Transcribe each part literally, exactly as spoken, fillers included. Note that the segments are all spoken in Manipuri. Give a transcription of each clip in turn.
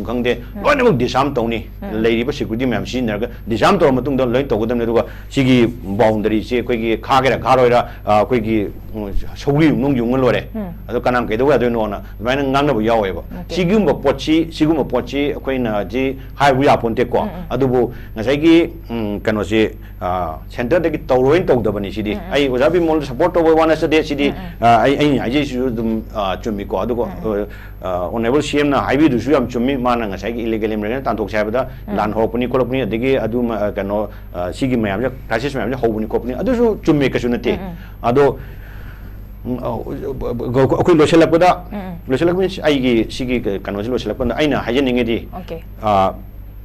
ꯈꯪꯗꯦ, ꯂꯣꯏꯅꯃꯛ disarm ꯇꯧꯅꯤ꯫ ꯂꯩꯔꯤꯕ security ꯃꯌꯥꯝ ꯁꯤꯖꯤꯟꯅꯔꯒ disarm ꯇꯧꯔ ꯃꯇꯨꯡꯗ ꯂꯣꯏ ꯇꯧꯒꯗꯕꯅꯤ꯫ ꯑꯗꯨꯒ ꯁꯤꯒꯤ boundaryꯁꯦ ꯑꯩꯈꯣꯏꯒꯤ ꯈꯥꯒꯦꯔꯥ ꯈꯥꯔꯣꯏꯔꯥ, ꯑ, ꯑꯩꯈꯣꯏꯒꯤ, ꯎꯝ, ꯁꯧꯒ꯭ꯔꯤ ꯌꯨꯡꯅꯨꯡ ꯌꯨꯡꯉ ꯂꯣꯏꯔꯦ꯫ ꯑꯗꯣ ꯀꯅꯥꯝ ꯀꯩꯗꯧꯕ ꯌꯥꯗꯣꯏꯅꯣꯅ ꯑꯗꯨꯃꯥꯏꯅ ꯉꯥꯡꯅꯕ ꯌꯥꯎꯋꯦꯕ꯫ ꯁꯤꯒꯨꯝꯕ ꯄꯣꯠꯁꯤ, ꯁꯤꯒꯨꯝꯕ ꯄꯣꯠꯁꯤ ꯑꯩꯈꯣꯏꯅ ꯍꯧꯖꯤꯛ ꯍꯥꯏꯕ ꯌꯥꯄꯣꯟꯇꯦꯀꯣ꯫ ꯑꯗꯨꯕꯨ ꯉꯁꯥꯏꯒꯤ, ꯎꯝ, ꯀꯩꯅꯣꯁꯤ, ꯑ, centreꯗꯒꯤ ꯇꯧꯔꯣꯏꯅ ꯇꯧꯗꯕꯅꯤ ꯁꯤꯗꯤ꯫ ꯑꯩ ꯑꯣꯖꯥ ꯕꯤꯃꯣꯜꯗ support ꯇꯧꯕ ꯋꯥ ꯅꯠꯆꯗꯦ ꯁꯤꯗꯤ꯫ ꯑ, ꯑꯩ, ꯑꯩꯅ ꯍꯥꯏꯖꯩꯁꯤꯁꯨ ꯑꯗꯨꯝ, ꯑ, ꯆꯨꯝꯃꯤꯀꯣ꯫ ꯑꯗꯨꯒ, ꯑ, ꯑ, honourable CMꯅ ꯍꯥꯏꯕꯤꯗꯨꯁꯨ ꯌꯥꯝ ꯆꯨꯝꯃꯤ꯫ ꯃꯥꯅ ꯉꯁꯥꯏꯒꯤ illegal immigrant ꯇꯥꯟꯊꯣꯛꯁꯦ ꯍꯥꯏꯕꯗ ꯂꯥꯟ ꯍꯧꯔꯛꯄꯅꯤ ꯈꯣꯠꯂꯛꯄꯅꯤ, ꯑꯗꯒꯤ ꯑꯗꯨ ꯃ-, ꯑ, ꯀꯩꯅꯣ, ꯑ, ꯁꯤꯒꯤ ꯃꯌꯥꯝꯁꯦ crisis ꯃꯌꯥꯝꯁꯦ ꯍꯧꯕꯅꯤ ꯈꯣꯠꯄꯅꯤ, ꯑꯗꯨꯁꯨ ꯆꯨꯝꯃꯦ, ꯀꯩꯁꯨ ꯅꯠꯇꯦ꯫ ꯑꯗꯣ, ꯎꯝ, ꯑ, ꯑꯩꯈꯣꯏ ꯂꯣꯏꯁꯤꯜꯂꯛꯄꯗ, ꯂꯣꯏꯁꯤꯜꯂꯛꯄ means ꯑꯩꯒꯤ ꯁꯤꯒꯤ ꯀꯩꯅꯣꯁꯦ ꯂꯣꯏꯁꯤꯜꯂꯛꯄꯗ ꯑꯩꯅ ꯍꯥꯏꯖꯅꯤꯡꯉꯤꯗꯤ, Okay. ꯑ,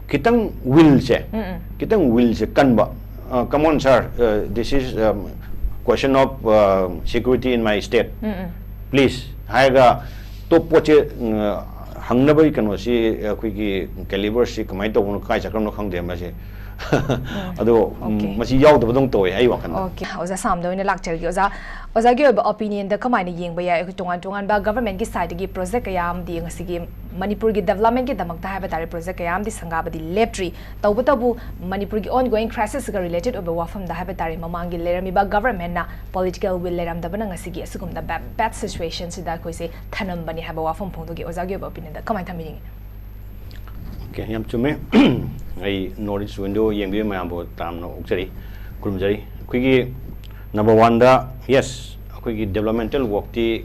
ꯈꯤꯇꯪ willꯁꯦ, ꯎꯝ, ꯎꯝ. ꯈꯤꯇꯪ willꯁꯦ ꯀꯟꯕ꯫ ꯑ, come on sir, ꯑ, this is, um, question of, ꯑ, security in my state, um, um. please ꯍꯥꯏꯔꯒ top ꯄꯣꯠꯁꯦ, ꯎꯝ, ꯍꯪꯅꯕꯒꯤ ꯀꯩꯅꯣꯁꯤ, ꯑꯩꯈꯣꯏꯒꯤ caliberꯁꯤ ꯀꯃꯥꯏꯅ ꯇꯧꯕꯅꯣ, ꯀꯥꯏ ꯆꯠꯈ꯭ꯔꯕꯅꯣ ꯈꯪꯗꯦ ꯃꯁꯤ꯫ ꯑꯗꯣ, ꯎꯝ, Okay. ꯃꯁꯤ ꯌꯥꯎꯗꯕꯗꯧꯅ ꯇꯧꯋꯦ ꯑꯩ ꯋꯥꯈꯜꯗ꯫ Okay, ꯑꯣꯖꯥ ꯁꯥꯝꯗ ꯑꯣꯏꯅ ꯂꯥꯛꯆꯔꯒꯦ꯫ ꯑꯣꯖꯥ, ꯑꯣꯖꯥꯒꯤ ꯑꯣꯏꯕ opinionꯗ ꯀꯃꯥꯏꯅ ꯌꯦꯡꯕ ꯌꯥꯏ? ꯑꯩꯈꯣꯏ ꯇꯣꯉꯥꯟ ꯇꯣꯉꯥꯟꯕ governmentꯀꯤ sideꯇꯒꯤ project ꯀꯌꯥ ꯑꯃꯗꯤ ꯉꯁꯤꯒꯤ ꯃꯅꯤꯄꯨꯔꯒꯤ developmentꯀꯤꯗꯃꯛꯇ ꯍꯥꯏꯕ ꯇꯥꯔꯦ, project ꯀꯌꯥ ꯑꯃꯗꯤ ꯁꯪꯒꯥꯕꯗꯤ ꯂꯦꯞꯇ꯭ꯔꯤ꯫ ꯇꯧꯕꯇꯕꯨ ꯃꯅꯤꯄꯨꯔꯒꯤ ongoing crisisꯀ related ꯑꯣꯏꯕ ꯋꯥꯐꯝꯗ ꯍꯥꯏꯕ ꯇꯥꯔꯦ, ꯃꯃꯥꯡꯒꯤ ꯂꯩꯔꯝꯃꯤꯕ governmentꯅ political will ꯂꯩꯔꯝꯗꯕꯅ ꯉꯁꯤꯒꯤ ꯑꯁꯤꯒꯨꯝꯕ bad, bad situationꯁꯤꯗ ꯑꯩꯈꯣꯏꯁꯦ ꯊꯅꯝꯕꯅꯤ ꯍꯥꯏꯕ ꯋꯥꯐꯝ ꯐꯣꯡꯗꯣꯛꯈꯤ꯫ ꯑꯣꯖꯥꯒꯤ ꯑꯣꯏꯕ opinionꯗ ꯀꯃꯥꯏꯅ ꯊꯝꯕꯤꯅꯤꯡꯉꯤ? Okay, ꯌꯥꯝ ꯆꯨꯝꯃꯦ꯫ ꯑꯩ North East Window ꯌꯦꯡꯕꯤꯕ ꯃꯌꯥꯝꯕꯨ ꯇꯔꯥꯝꯅ ꯑꯣꯛꯆꯔꯤ, ꯈꯨꯔꯨꯝꯖꯔꯤ꯫ ꯑꯩꯈꯣꯏꯒꯤ number oneꯗ, yes, ꯑꯩꯈꯣꯏꯒꯤ developmental workꯇꯤ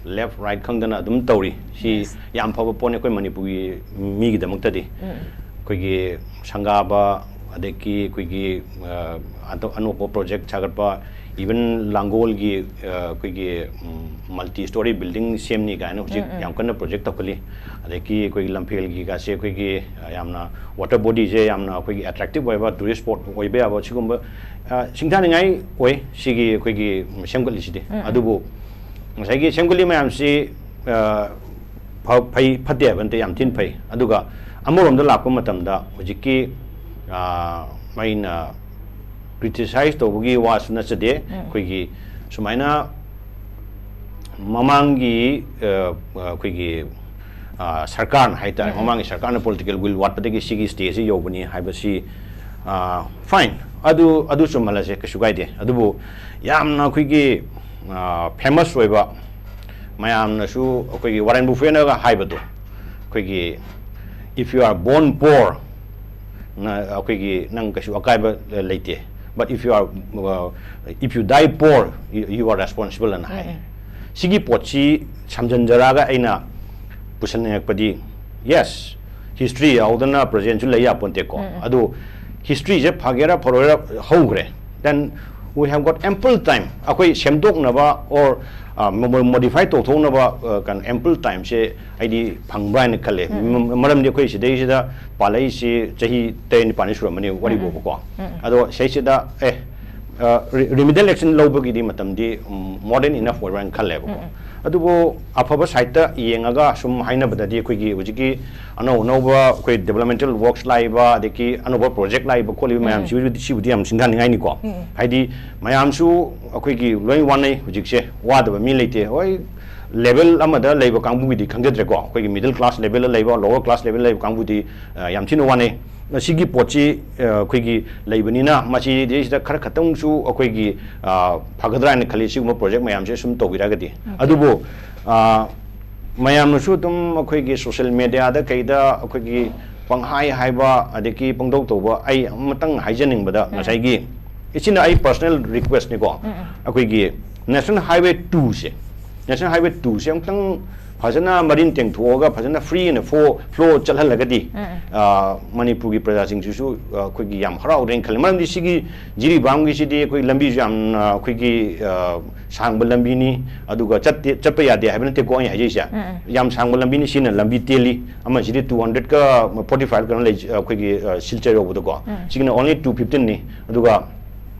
left right ꯈꯪꯗꯅ ꯑꯗꯨꯝ ꯇꯧꯔꯤ꯫ ꯁꯤ Yes. ꯌꯥꯝ ꯐꯕ ꯄꯣꯠꯅꯤ ꯑꯩꯈꯣꯏ ꯃꯅꯤꯄꯨꯔꯒꯤ ꯃꯤꯒꯤꯗꯃꯛꯇꯗꯤ꯫ ꯎꯝ. ꯑꯩꯈꯣꯏꯒꯤ ꯁꯪꯒꯥꯕ, ꯑꯗꯒꯤ ꯑꯩꯈꯣꯏꯒꯤ, ꯑ, ꯑꯇꯣꯞ-, ꯑꯅꯧꯕ project ꯁꯥꯒꯠꯄ, even ꯂꯥꯡꯒꯣꯜꯒꯤ, ꯑ, ꯑꯩꯈꯣꯏꯒꯤ, ꯎꯝ, multi story building ꯁꯦꯝꯅꯤ ꯀꯥꯏꯅ ꯍꯧꯖꯤꯛ ꯎꯝ, ꯎꯝ. ꯌꯥꯝ ꯀꯟꯅ project ꯇꯧꯈꯠꯂꯤ꯫ ꯑꯗꯒꯤ ꯑꯩꯈꯣꯏꯒꯤ ꯂꯝꯐꯦꯜꯒꯤꯒꯁꯦ ꯑꯩꯈꯣꯏꯒꯤ, ꯑ, ꯌꯥꯝꯅ water bodyꯁꯦ ꯌꯥꯝꯅ ꯑꯩꯈꯣꯏꯒꯤ attractive ꯑꯣꯏꯕ tourist spot ꯑꯣꯏꯕ ꯌꯥꯕ ꯁꯤꯒꯨꯝꯕ, ꯑ, ꯁꯤꯡꯊꯥꯅꯤꯡꯉꯥꯏ ꯑꯣꯏ ꯁꯤꯒꯤ ꯑꯩꯈꯣꯏꯒꯤ ꯁꯦꯝꯒꯠꯂꯤꯁꯤꯗꯤ꯫ ꯎꯝ, ꯎꯝ. ꯑꯗꯨꯕꯨ ꯉꯁꯥꯏꯒꯤ ꯁꯦꯝꯒꯠꯂꯤ ꯃꯌꯥꯝꯁꯤ, ꯑ, ꯐ-, ꯐꯩ ꯐꯠꯇꯦ ꯍꯥꯏꯕ ꯅꯠꯇꯦ, ꯌꯥꯝ ꯊꯤꯅ ꯐꯩ꯫ ꯑꯗꯨꯒ ꯑꯃꯔꯣꯝꯗ ꯂꯥꯛꯄ ꯃꯇꯝꯗ ꯍꯧꯖꯤꯛꯀꯤ, ꯑ, ꯑꯩꯅ criticize ꯇꯧꯕꯒꯤ ꯋꯥꯁꯨ ꯅꯠꯆꯗꯦ꯫ ꯎꯝ. ꯑꯩꯈꯣꯏꯒꯤ ꯁꯨꯃꯥꯏꯅ ꯃꯃꯥꯡꯒꯤ, ꯑ, ꯑꯩꯈꯣꯏꯒꯤ ꯑ, ꯁꯔꯀꯥꯔꯅ ꯍꯥꯏꯇꯥꯔꯦ, ꯎꯝ, ꯎꯝ꯫ ꯃꯃꯥꯡꯒꯤ ꯁꯔꯀꯥꯔꯅ political will ꯋꯥꯠꯄꯗꯒꯤ ꯁꯤꯒꯤ stage ꯁꯤ ꯌꯧꯕꯅꯤ ꯍꯥꯏꯕꯁꯤ, ꯑ, fine, ꯑꯗꯨ, ꯑꯗꯨ ꯆꯨꯝꯍꯜꯂꯁꯦ, ꯀꯩꯁꯨ ꯀꯥꯏꯗꯦ꯫ ꯑꯗꯨꯕꯨ ꯌꯥꯝꯅ ꯑꯩꯈꯣꯏꯒꯤ, ꯑ, famous ꯑꯣꯏꯕ, ꯃꯌꯥꯝꯅꯁꯨ ꯑꯩꯈꯣꯏꯒꯤ Warren Buffettꯅꯒ ꯍꯥꯏꯕꯗꯣ, ꯑꯩꯈꯣꯏꯒꯤ, "If you are born poor, ꯅ-, ꯑꯩꯈꯣꯏꯒꯤ ꯅꯪ ꯀꯩꯁꯨ ꯑꯀꯥꯏꯕ ꯂꯩꯇꯦ, but if you are, uh, if you die poor, you, you are responsible" ꯑꯅ ꯍꯥꯏ꯫ ꯎꯝ, ꯎꯝ꯫ ꯁꯤꯒꯤ ꯄꯣꯠꯁꯤ ꯁꯝꯖꯤꯟꯖꯔꯛꯑꯒ ꯑꯩꯅ ꯄꯨꯁꯟꯅꯤꯡꯉꯛꯄꯗꯤ, yes, history ꯌꯥꯎꯗꯅ presentꯁꯨ ꯂꯩ ꯌꯥꯄꯣꯟꯇꯦꯀꯣ꯫ ꯎꯝ, ꯎꯝ꯫ ꯑꯗꯨ historyꯁꯦ ꯐꯒꯦꯔꯥ ꯐꯔꯣꯏꯔꯥ ꯍꯧꯈ꯭ꯔꯦ, then we have got ample time, ꯑꯩꯈꯣꯏ ꯁꯦꯝꯗꯣꯛꯅꯕ or, ꯑ, mo-, modify ꯇꯧꯊꯣꯛꯅꯕ, ꯑ, ꯀꯩꯅꯣ, ample timeꯁꯦ ꯑꯩꯗꯤ ꯐꯪꯕ꯭ꯔꯥ ꯍꯥꯏꯅ ꯈꯜꯂꯦ꯫ ꯎꯝ, ꯎꯝ꯫ ꯃ-, ꯃꯔꯝꯗꯤ ꯑꯩꯈꯣꯏ ꯁꯤꯗꯩꯁꯤꯗ ꯄꯥꯜꯂꯛꯏꯁꯤ ꯆꯍꯤ ꯇꯔꯦꯠ ꯅꯤꯄꯥꯜꯅꯤ ꯁꯨꯔꯝꯃꯅꯤ ꯋꯥꯔꯤ ꯎꯝ, ꯎꯝ꯫ ꯕꯣꯕꯀꯣ꯫ ꯎꯝ, ꯎꯝ꯫ ꯑꯗꯣ ꯁꯤꯗꯩꯁꯤꯗ, ꯑꯦ, ꯑ, re-, remedial action ꯂꯧꯕꯒꯤꯗꯤ ꯃꯇꯝꯗꯤ, ꯎꯝ, more than enough ꯑꯣꯏꯕ꯭ꯔꯥ ꯍꯥꯏꯅ ꯈꯜꯂꯦꯕꯀꯣ꯫ ꯎꯝ, ꯎꯝ꯫ ꯑꯗꯨꯕꯨ ꯑꯐꯕ sideꯇ ꯌꯦꯡꯉꯒ ꯁꯨꯝ ꯍꯥꯏꯅꯕꯗꯗꯤ ꯑꯩꯈꯣꯏꯒꯤ ꯍꯧꯖꯤꯛꯀꯤ ꯑꯅꯧ ꯑꯅꯧꯕ ꯑꯩꯈꯣꯏ developmental works ꯂꯥꯛꯏꯕ, ꯑꯗꯒꯤ ꯑꯅꯧꯕ project ꯂꯥꯛꯏꯕ ꯈꯣꯠꯂꯤꯕ ꯎꯝ, ꯎꯝ꯫ ꯃꯌꯥꯝꯁꯤꯕꯨꯗꯤ, ꯁꯤꯕꯨꯗꯤ ꯌꯥꯝ ꯁꯤꯡꯊꯥꯅꯤꯡꯉꯥꯏꯅꯤꯀꯣ꯫ ꯎꯝ, ꯎꯝ꯫ ꯍꯥꯏꯗꯤ ꯃꯌꯥꯝꯁꯨ ꯑꯩꯈꯣꯏꯒꯤ ꯂꯣꯏ ꯋꯥꯅꯩ ꯍꯧꯖꯤꯛꯁꯦ, ꯋꯥꯗꯕ ꯃꯤ ꯂꯩꯇꯦ꯫ ꯍꯣꯏ, level ꯑꯃꯗ ꯂꯩꯕ ꯀꯥꯡꯕꯨꯒꯤꯗꯤ ꯈꯪꯖꯗ꯭ꯔꯦꯀꯣ, ꯑꯩꯈꯣꯏꯒꯤ middle class levelꯗ ꯂꯩꯕ, lower class levelꯗ ꯂꯩꯕ ꯀꯥꯡꯕꯨꯗꯤ, ꯑ, ꯌꯥꯝ ꯊꯤꯅ ꯋꯥꯅꯩ꯫ ꯁꯤꯒꯤ ꯄꯣꯠꯁꯤ, ꯑ, ꯑꯩꯈꯣꯏꯒꯤ ꯂꯩꯕꯅꯤꯅ ꯃꯁꯤꯗꯩꯁꯤꯗ ꯈꯔ ꯈꯛꯇꯪꯁꯨ ꯑꯩꯈꯣꯏꯒꯤ, ꯑ, ꯐꯒꯗ꯭ꯔꯥ ꯍꯥꯏꯅ ꯈꯜꯂꯤ, ꯁꯤꯒꯨꯝꯕ project ꯃꯌꯥꯝꯁꯦ ꯁꯨꯝ ꯇꯧꯕꯤꯔꯒꯗꯤ꯫ ꯎꯝ꯫ ꯑꯗꯨꯕꯨ, ꯑ, ꯃꯌꯥꯝꯅꯁꯨ ꯑꯗꯨꯝ ꯑꯩꯈꯣꯏꯒꯤ social mediaꯗ ꯀꯩꯗ ꯑꯩꯈꯣꯏꯒꯤ ꯄꯪꯍꯥꯏ ꯍꯥꯏꯕ ꯑꯗꯒꯤ ꯄꯪꯇꯧ ꯇꯧꯕ, ꯑꯩ ꯑꯃꯇꯪ ꯍꯥꯏꯖꯅꯤꯡꯕꯗ, ꯎꯝ꯫ ꯉꯁꯥꯏꯒꯤ, ꯁꯤꯅ ꯑꯩ personal requestꯅꯤꯀꯣ, ꯎꯝ, ꯎꯝ꯫ ꯑꯩꯈꯣꯏꯒꯤ National Highway twoꯁꯦ, National Highway twoꯁꯦ ꯑꯃꯨꯛꯇꯪ ꯐꯖꯅ ꯃꯔꯤꯟ ꯇꯦꯡꯊꯣꯛꯑꯒ ꯐꯖꯅ free and flow, flow ꯆꯠꯍꯜꯂꯒꯗꯤ, ꯎꯝ, ꯎꯝ꯫ ꯑ, ꯃꯅꯤꯄꯨꯔꯒꯤ ꯄ꯭ꯔꯖꯥꯁꯤꯡꯁꯤꯁꯨ, ꯑ, ꯑꯩꯈꯣꯏꯒꯤ ꯌꯥꯝ ꯍꯔꯥꯎꯗ꯭ꯔꯦꯅ ꯈꯜꯂꯤ꯫ ꯃꯔꯝꯗꯤ ꯁꯤꯒꯤ ꯖꯤꯔꯤꯕꯥꯝꯒꯤꯁꯤꯗꯤ ꯑꯩꯈꯣꯏ ꯂꯝꯕꯤꯁꯨ ꯌꯥꯝꯅ ꯑꯩꯈꯣꯏꯒꯤ, ꯑ, ꯁꯥꯡꯕ ꯂꯝꯕꯤꯅꯤ, ꯑꯗꯨꯒ ꯆꯠꯇꯦ, ꯆꯠꯄ ꯌꯥꯗꯦ ꯍꯥꯏꯕ ꯅꯠꯇꯦꯀꯣ ꯑꯩꯅ ꯍꯥꯏꯖꯩꯁꯦ꯫ ꯎꯝ, ꯎꯝ꯫ ꯌꯥꯝ ꯁꯥꯡꯕ ꯂꯝꯕꯤꯅꯤ, ꯁꯤꯅ ꯂꯝꯕꯤ ꯇꯦꯜꯂꯤ꯫ ꯑꯃꯁꯤꯗꯤ two hundredꯀ forty five ꯀꯩꯅꯣ ꯂꯩ, ꯑꯩꯈꯣꯏꯒꯤ, ꯑ, ꯁꯤꯜꯆꯔ ꯌꯧꯕꯗꯀꯣ꯫ ꯎꯝ꯫ ꯁꯤꯒꯤꯅ only two fifteenꯅꯤ꯫ ꯑꯗꯨꯒ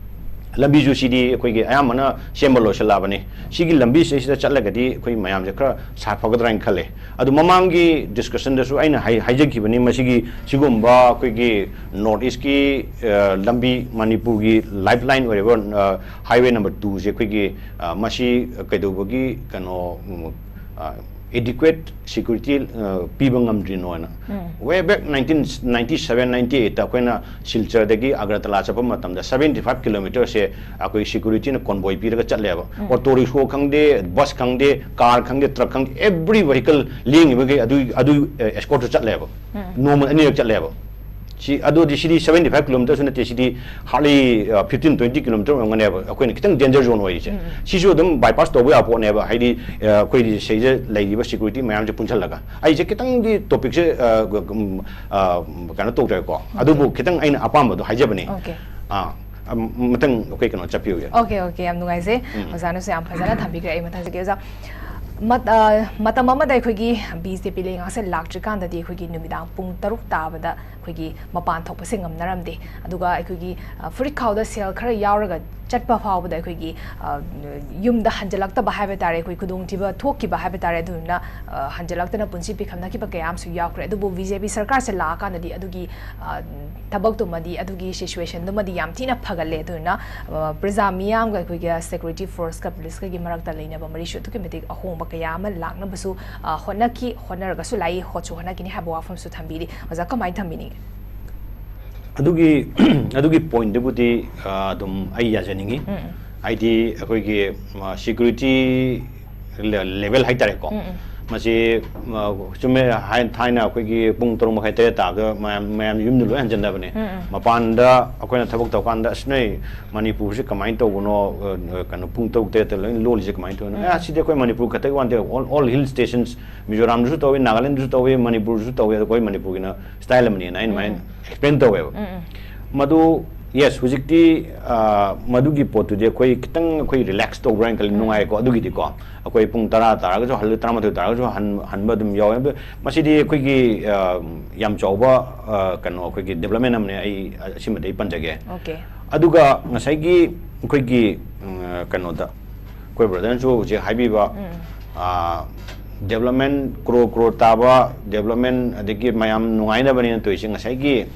ꯂꯝꯕꯤꯁꯨ ꯁꯤꯗꯤ ꯑꯩꯈꯣꯏꯒꯤ ꯑꯌꯥꯝꯕꯅ ꯁꯦꯝꯕ ꯂꯣꯏꯁꯤꯜꯂꯛꯑꯕꯅꯤ꯫ ꯁꯤꯒꯤ ꯂꯝꯕꯤꯁꯤꯗꯩꯁꯤꯗ ꯆꯠꯂꯒꯗꯤ ꯑꯩꯈꯣꯏ ꯃꯌꯥꯝꯁꯦ ꯈꯔ ꯁꯥꯐꯒꯗ꯭ꯔꯥ ꯍꯥꯏꯅ ꯈꯜꯂꯦ꯫ ꯑꯗꯨ ꯃꯃꯥꯡꯒꯤ discussionꯗꯁꯨ ꯑꯩꯅ ꯍꯥꯏ-, ꯍꯥꯏꯖꯈꯤꯕꯅꯤ, ꯃꯁꯤꯒꯤ ꯁꯤꯒꯨꯝꯕ ꯑꯩꯈꯣꯏꯒꯤ North Eastꯀꯤ, ꯑ, ꯂꯝꯕꯤ, ꯃꯅꯤꯄꯨꯔꯒꯤ lifeline ꯑꯣꯏꯔꯤꯕ, ꯑ, highway number twoꯁꯦ ꯑꯩꯈꯣꯏꯒꯤ, ꯑ, ꯃꯁꯤ ꯀꯩꯗꯧꯕꯒꯤ ꯀꯩꯅꯣ, ꯎꯝ, ꯑ, ꯑꯦꯗꯤꯀ꯭ꯋꯦꯠ ꯁꯦꯀ꯭ꯌꯨꯔꯤꯇꯤ ꯄꯤꯕ ꯉꯝꯗ꯭ꯔꯤꯅꯣꯅ꯫ Way back nineteen ninety seven ninety ꯑꯩꯠꯇ ꯑꯩꯈꯣꯏꯅ ꯁꯤꯜꯆꯔꯗꯒꯤ ꯑꯒ꯭ꯔꯇꯂꯥ ꯆꯠꯄ ꯃꯇꯝꯗ ꯁꯕꯦꯟꯇꯤ ꯐꯥꯏꯚ ꯀꯤꯂꯣꯃꯤꯇꯔꯁꯦ ꯑꯩꯈꯣꯏ ꯁꯦꯀ꯭ꯌꯨꯔꯤꯇꯤꯅ ꯀꯣꯟꯕꯣꯏ ꯄꯤꯔꯒ ꯆꯠꯂꯦꯕ꯫ ꯑꯣꯇꯣ ꯔꯤꯛꯁꯣ ꯈꯪꯗꯦ, ꯕꯁ ꯈꯪꯗꯦ, ꯀꯥꯔ ꯈꯪꯗꯦ, ꯇ꯭ꯔꯛ ꯈꯪꯗꯦ, ꯑꯦꯕ꯭ꯔꯤ ꯚꯦꯍꯤꯀꯜ ꯂꯦꯡꯉꯤꯕꯈꯩ ꯑꯗꯨ ꯑꯗꯨ ꯑꯦꯁꯀꯣꯔꯠꯇ ꯆꯠꯂꯦꯕ꯫ ꯅꯣꯡꯃ ꯑꯅꯤꯔꯛ ꯆꯠꯂꯦꯕ꯫ ꯁꯤ ꯑꯗꯨꯗꯤ ꯁꯤꯗꯤ ꯁꯕꯦꯟꯇꯤ ꯐꯥꯏꯚ ꯀꯤꯂꯣꯃꯤꯇꯔꯁꯨ ꯅꯠꯇꯦ, ꯁꯤꯗꯤ ꯍꯥꯔꯗꯂꯤ ꯐꯤꯐꯇꯤꯟ ꯇ꯭ꯋꯦꯟꯇꯤ ꯀꯤꯂꯣꯃꯤꯇꯔ ꯑꯣꯏꯔꯝꯒꯅꯦꯕ ꯑꯩꯈꯣꯏꯅ ꯈꯤꯇꯪ ꯗꯦꯟꯖꯔ ꯖꯣꯟ ꯑꯣꯏꯔꯤꯁꯦ꯫ ꯁꯤꯁꯨ ꯑꯗꯨꯝ ꯕꯥꯏꯄꯥꯁ ꯇꯧꯕ ꯌꯥꯕ ꯄꯣꯠꯅꯦꯕ, ꯍꯥꯏꯗꯤ ꯑ, ꯑꯩꯈꯣꯏꯗꯤ ꯁꯤꯗ ꯂꯩꯔꯤꯕ ꯁꯦꯀ꯭ꯌꯨꯔꯤꯇꯤ ꯃꯌꯥꯝꯁꯦ ꯄꯨꯟꯁꯤꯜꯂꯒ꯫ ꯑꯩꯁꯦ ꯈꯤꯇꯪꯗꯤ ꯇꯣꯄꯤꯛꯁꯦ ꯑ, ꯎꯝ, ꯑ, ꯀꯩꯅꯣ ꯇꯧꯖꯔꯦꯀꯣ, ꯑꯗꯨꯕꯨ ꯈꯤꯇꯪ ꯑꯩꯅ ꯑꯄꯥꯝꯕꯗꯣ ꯍꯥꯏꯖꯕꯅꯦ꯫ ꯑꯣꯀꯦ꯫ ꯑꯥ, ꯑꯝ, ꯃꯊꯪ ꯑꯩꯈꯣꯏ ꯀꯩꯅꯣ ꯆꯠꯄꯤꯌꯨꯒꯦ꯫ ꯑꯣꯀꯦ, ꯑꯣꯀꯦ, ꯌꯥꯝ ꯅꯨꯡꯉꯥꯏꯖꯩ꯫ ꯑꯣꯖꯥꯅꯁꯨ ꯌꯥꯝ ꯐꯖꯅ ꯊꯝꯕꯤꯈ꯭ꯔꯦ꯫ ꯑꯩ ꯃꯊꯪ ꯆꯠꯀꯦ꯫ ꯑꯣꯖꯥ, ꯃꯠ-, ꯑ, ꯃꯇꯝ ꯑꯃꯗ ꯑꯩꯈꯣꯏꯒꯤ ꯕꯤ ꯖꯦ ꯄꯤ ꯂꯩꯉꯥꯛꯁꯦ ꯂꯥꯛꯇ꯭ꯔꯤꯀꯥꯟꯗꯗꯤ ꯑꯩꯈꯣꯏꯒꯤ ꯅꯨꯃꯤꯗꯥꯡ ꯄꯨꯡ ꯇꯔꯨꯛ ꯇꯥꯕꯗ ꯑꯩꯈꯣꯏꯒꯤ ꯃꯄꯥꯟ ꯊꯣꯛꯄꯁꯦ ꯉꯝꯅꯔꯝꯗꯦ꯫ ꯑꯗꯨꯒ ꯑꯩꯈꯣꯏꯒꯤ, ꯑ, ꯐꯨꯔꯤꯠ ꯈꯥꯎꯗ ꯁꯦꯜ ꯈꯔ ꯌꯥꯎꯔꯒ ꯆꯠꯄ ꯐꯥꯎꯕꯗ ꯑꯩꯈꯣꯏꯒꯤ, ꯑ, ꯌꯨꯝꯗ ꯍꯟꯖꯤꯜꯂꯛꯇꯕ ꯍꯥꯏꯕ ꯇꯥꯔꯦ, ꯑꯩꯈꯣꯏ ꯈꯨꯗꯣꯡꯊꯤꯕ ꯊꯣꯛꯈꯤꯕ ꯍꯥꯏꯕ ꯇꯥꯔꯦ꯫ ꯑꯗꯨꯗꯨꯅ, ꯑ, ꯍꯟꯖꯤꯜꯂꯛꯇꯅ ꯄꯨꯟꯁꯤ ꯄꯤꯈꯝꯅꯈꯤꯕ ꯀꯌꯥ ꯑꯃꯁꯨ ꯌꯥꯎꯈ꯭ꯔꯦ꯫ ꯑꯗꯨꯕꯨ ꯕꯤ ꯖꯦ ꯄꯤ ꯁꯔꯀꯥꯔꯁꯦ ꯂꯥꯛꯑꯀꯥꯟꯗꯗꯤ ꯑꯗꯨꯒꯤ, ꯑ, ꯊꯕꯛꯇꯨꯃꯗꯤ, ꯑꯗꯨꯒꯤ ꯁꯤꯆꯨꯋꯦꯁꯟꯗꯨꯃꯗꯤ ꯌꯥꯝ ꯊꯤꯅ ꯐꯒꯠꯂꯦ꯫ ꯑꯗꯨꯗꯨꯅ, ꯑ, ꯄ꯭ꯔꯖꯥ ꯃꯤꯌꯥꯝꯒ ꯑꯩꯈꯣꯏꯒꯤ ꯁꯦꯀ꯭ꯌꯨꯔꯤꯇꯤ ꯐꯣꯔꯁꯀ ꯄꯨꯂꯤꯁꯀꯒꯤ ꯃꯔꯛꯇ ꯂꯩꯅꯕ ꯃꯔꯤꯁꯨ ꯑꯗꯨꯛꯀꯤ ꯃꯇꯤꯛ ꯑꯍꯣꯡꯕ ꯀꯌꯥ ꯑꯃ ꯂꯥꯛꯅꯕꯁꯨ, ꯑ, ꯍꯣꯠꯅꯈꯤ, ꯍꯣꯠꯅꯔꯒꯁꯨ ꯂꯥꯛꯏ, ꯍꯣꯠꯁꯨ ꯍꯣꯠꯅꯈꯤꯅꯤ ꯍꯥꯏꯕ ꯋꯥꯐꯝꯁꯨ ꯊꯝꯕꯤꯔꯤ꯫ ꯑꯣꯖꯥ, ꯀꯃꯥꯏꯅ ꯊꯝꯕꯤꯅꯤꯡꯉꯤ? ꯑꯗꯨꯒꯤ ꯑꯗꯨꯒꯤ ꯄꯣꯏꯟꯠꯇꯨꯕꯨꯗꯤ, ꯑ, ꯑꯗꯨꯝ ꯑꯩ ꯌꯥꯖꯅꯤꯡꯉꯤ꯫ ꯍꯥꯏꯗꯤ ꯑꯩꯈꯣꯏꯒꯤ, ꯃ, ꯁꯦꯀ꯭ꯌꯨꯔꯤꯇꯤ ꯂꯦ-, ꯂꯦꯚꯦꯜ ꯍꯥꯏꯇꯥꯔꯦꯀꯣ꯫ ꯃꯁꯤ, ꯃ, ꯆꯨꯝꯃꯦ, ꯍꯥꯏ-, ꯊꯥꯏꯅ ꯑꯩꯈꯣꯏꯒꯤ ꯄꯨꯡ ꯇꯔꯨꯛ ꯃꯈꯥꯏ, ꯇꯔꯦꯠ ꯇꯥꯕꯗ ꯃꯌꯥꯝ, ꯃꯌꯥꯝ ꯌꯨꯝꯗ ꯂꯣꯏ ꯍꯟꯖꯟꯅꯕꯅꯦ꯫ ꯃꯄꯥꯟꯗ ꯑꯩꯈꯣꯏꯅ ꯊꯕꯛ ꯇꯧꯀꯥꯟꯗ, "ꯑꯁ, ꯅꯣꯏ ꯃꯅꯤꯄꯨꯔꯁꯤ ꯀꯃꯥꯏꯅ ꯇꯧꯕꯅꯣ? ꯑ, ꯀꯩꯅꯣ, ꯄꯨꯡ ꯇꯔꯨꯛ, ꯇꯔꯦꯠꯇ ꯂꯣꯏ ꯂꯣꯜꯂꯤꯁꯦ ꯀꯃꯥꯏꯅ ꯇꯧꯔꯤꯅꯣ?" "ꯑꯦ, ꯑꯁꯤꯗꯤ ꯑꯩꯈꯣꯏ ꯃꯅꯤꯄꯨꯔ ꯈꯛꯇꯒꯤ ꯋꯥ ꯅꯠꯇꯦ, all, all hill stations, ꯃꯤꯖꯣꯔꯥꯝꯗꯁꯨ ꯇꯧꯏ, ꯅꯥꯒꯥꯂꯦꯟꯗꯁꯨ ꯇꯧꯏ, ꯃꯅꯤꯄꯨꯔꯗꯁꯨ ꯇꯧꯏ, ꯑꯗꯣ ꯑꯩꯈꯣꯏ ꯃꯅꯤꯄꯨꯔꯒꯤꯅ ꯁ꯭ꯇꯥꯏꯜ ꯑꯃꯅꯦꯅ" ꯑꯩꯅ ꯑꯗꯨꯃꯥꯏꯅ ꯑꯦꯛꯁꯄ꯭ꯂꯦꯟ ꯇꯧꯋꯦꯕ꯫ ꯃꯗꯨ, ꯌꯦꯁ, ꯍꯧꯖꯤꯛꯇꯤ, ꯑ, ꯃꯗꯨꯒꯤ ꯄꯣꯠꯇꯨꯗꯤ ꯑꯩꯈꯣꯏ ꯈꯤꯇꯪ ꯑꯩꯈꯣꯏ ꯔꯤꯂꯦꯛꯁ ꯇꯧꯕ꯭ꯔꯥ ꯍꯥꯏꯅ ꯈꯜꯂꯤ, ꯅꯨꯡꯉꯥꯏꯀꯣ꯫ ꯑꯗꯨꯒꯤꯗꯤꯀꯣ, ꯑꯩꯈꯣꯏ ꯄꯨꯡ ꯇꯔꯥ ꯇꯥꯔꯒꯁꯨ ꯍꯜꯂ, ꯇꯔꯥꯃꯥꯊꯣꯏ ꯇꯥꯔꯒꯁꯨ ꯍꯟ-, ꯍꯟꯕ ꯑꯗꯨꯝ ꯌꯥꯎꯋꯦ꯫ ꯑꯗꯨ ꯃꯁꯤꯗꯤ ꯑꯩꯈꯣꯏꯒꯤ, ꯑ, ꯌꯥꯝ ꯆꯥꯎꯕ, ꯑ, ꯀꯩꯅꯣ, ꯑꯩꯈꯣꯏꯒꯤ ꯗꯦꯕꯂꯞꯃꯦꯟ ꯑꯃꯅꯦ꯫ ꯑꯩ ꯑꯁꯤꯃꯗꯤ ꯑꯩ ꯄꯟꯖꯒꯦ꯫ ꯑꯣꯀꯦ꯫ ꯑꯗꯨꯒ ꯉꯁꯥꯏꯒꯤ ꯑꯩꯈꯣꯏꯒꯤ, ꯎꯝ, ꯀꯩꯅꯣꯗ, ꯑꯩꯈꯣꯏ ꯕ꯭ꯔꯗꯔꯅꯁꯨ ꯍꯧꯖꯤꯛ ꯍꯥꯏꯕꯤꯕ, ꯑ, ꯗꯦꯕꯂꯞꯃꯦꯟ, ꯀ꯭ꯔꯣꯔ ꯀ꯭ꯔꯣꯔ ꯇꯥꯕ ꯗꯦꯕꯂꯞꯃꯦꯟ, ꯑꯗꯒꯤ ꯃꯌꯥꯝ ꯅꯨꯡꯉꯥꯏꯅꯕꯅꯦꯅ ꯇꯧꯔꯤꯁꯦ, ꯉꯁꯥꯏꯒꯤ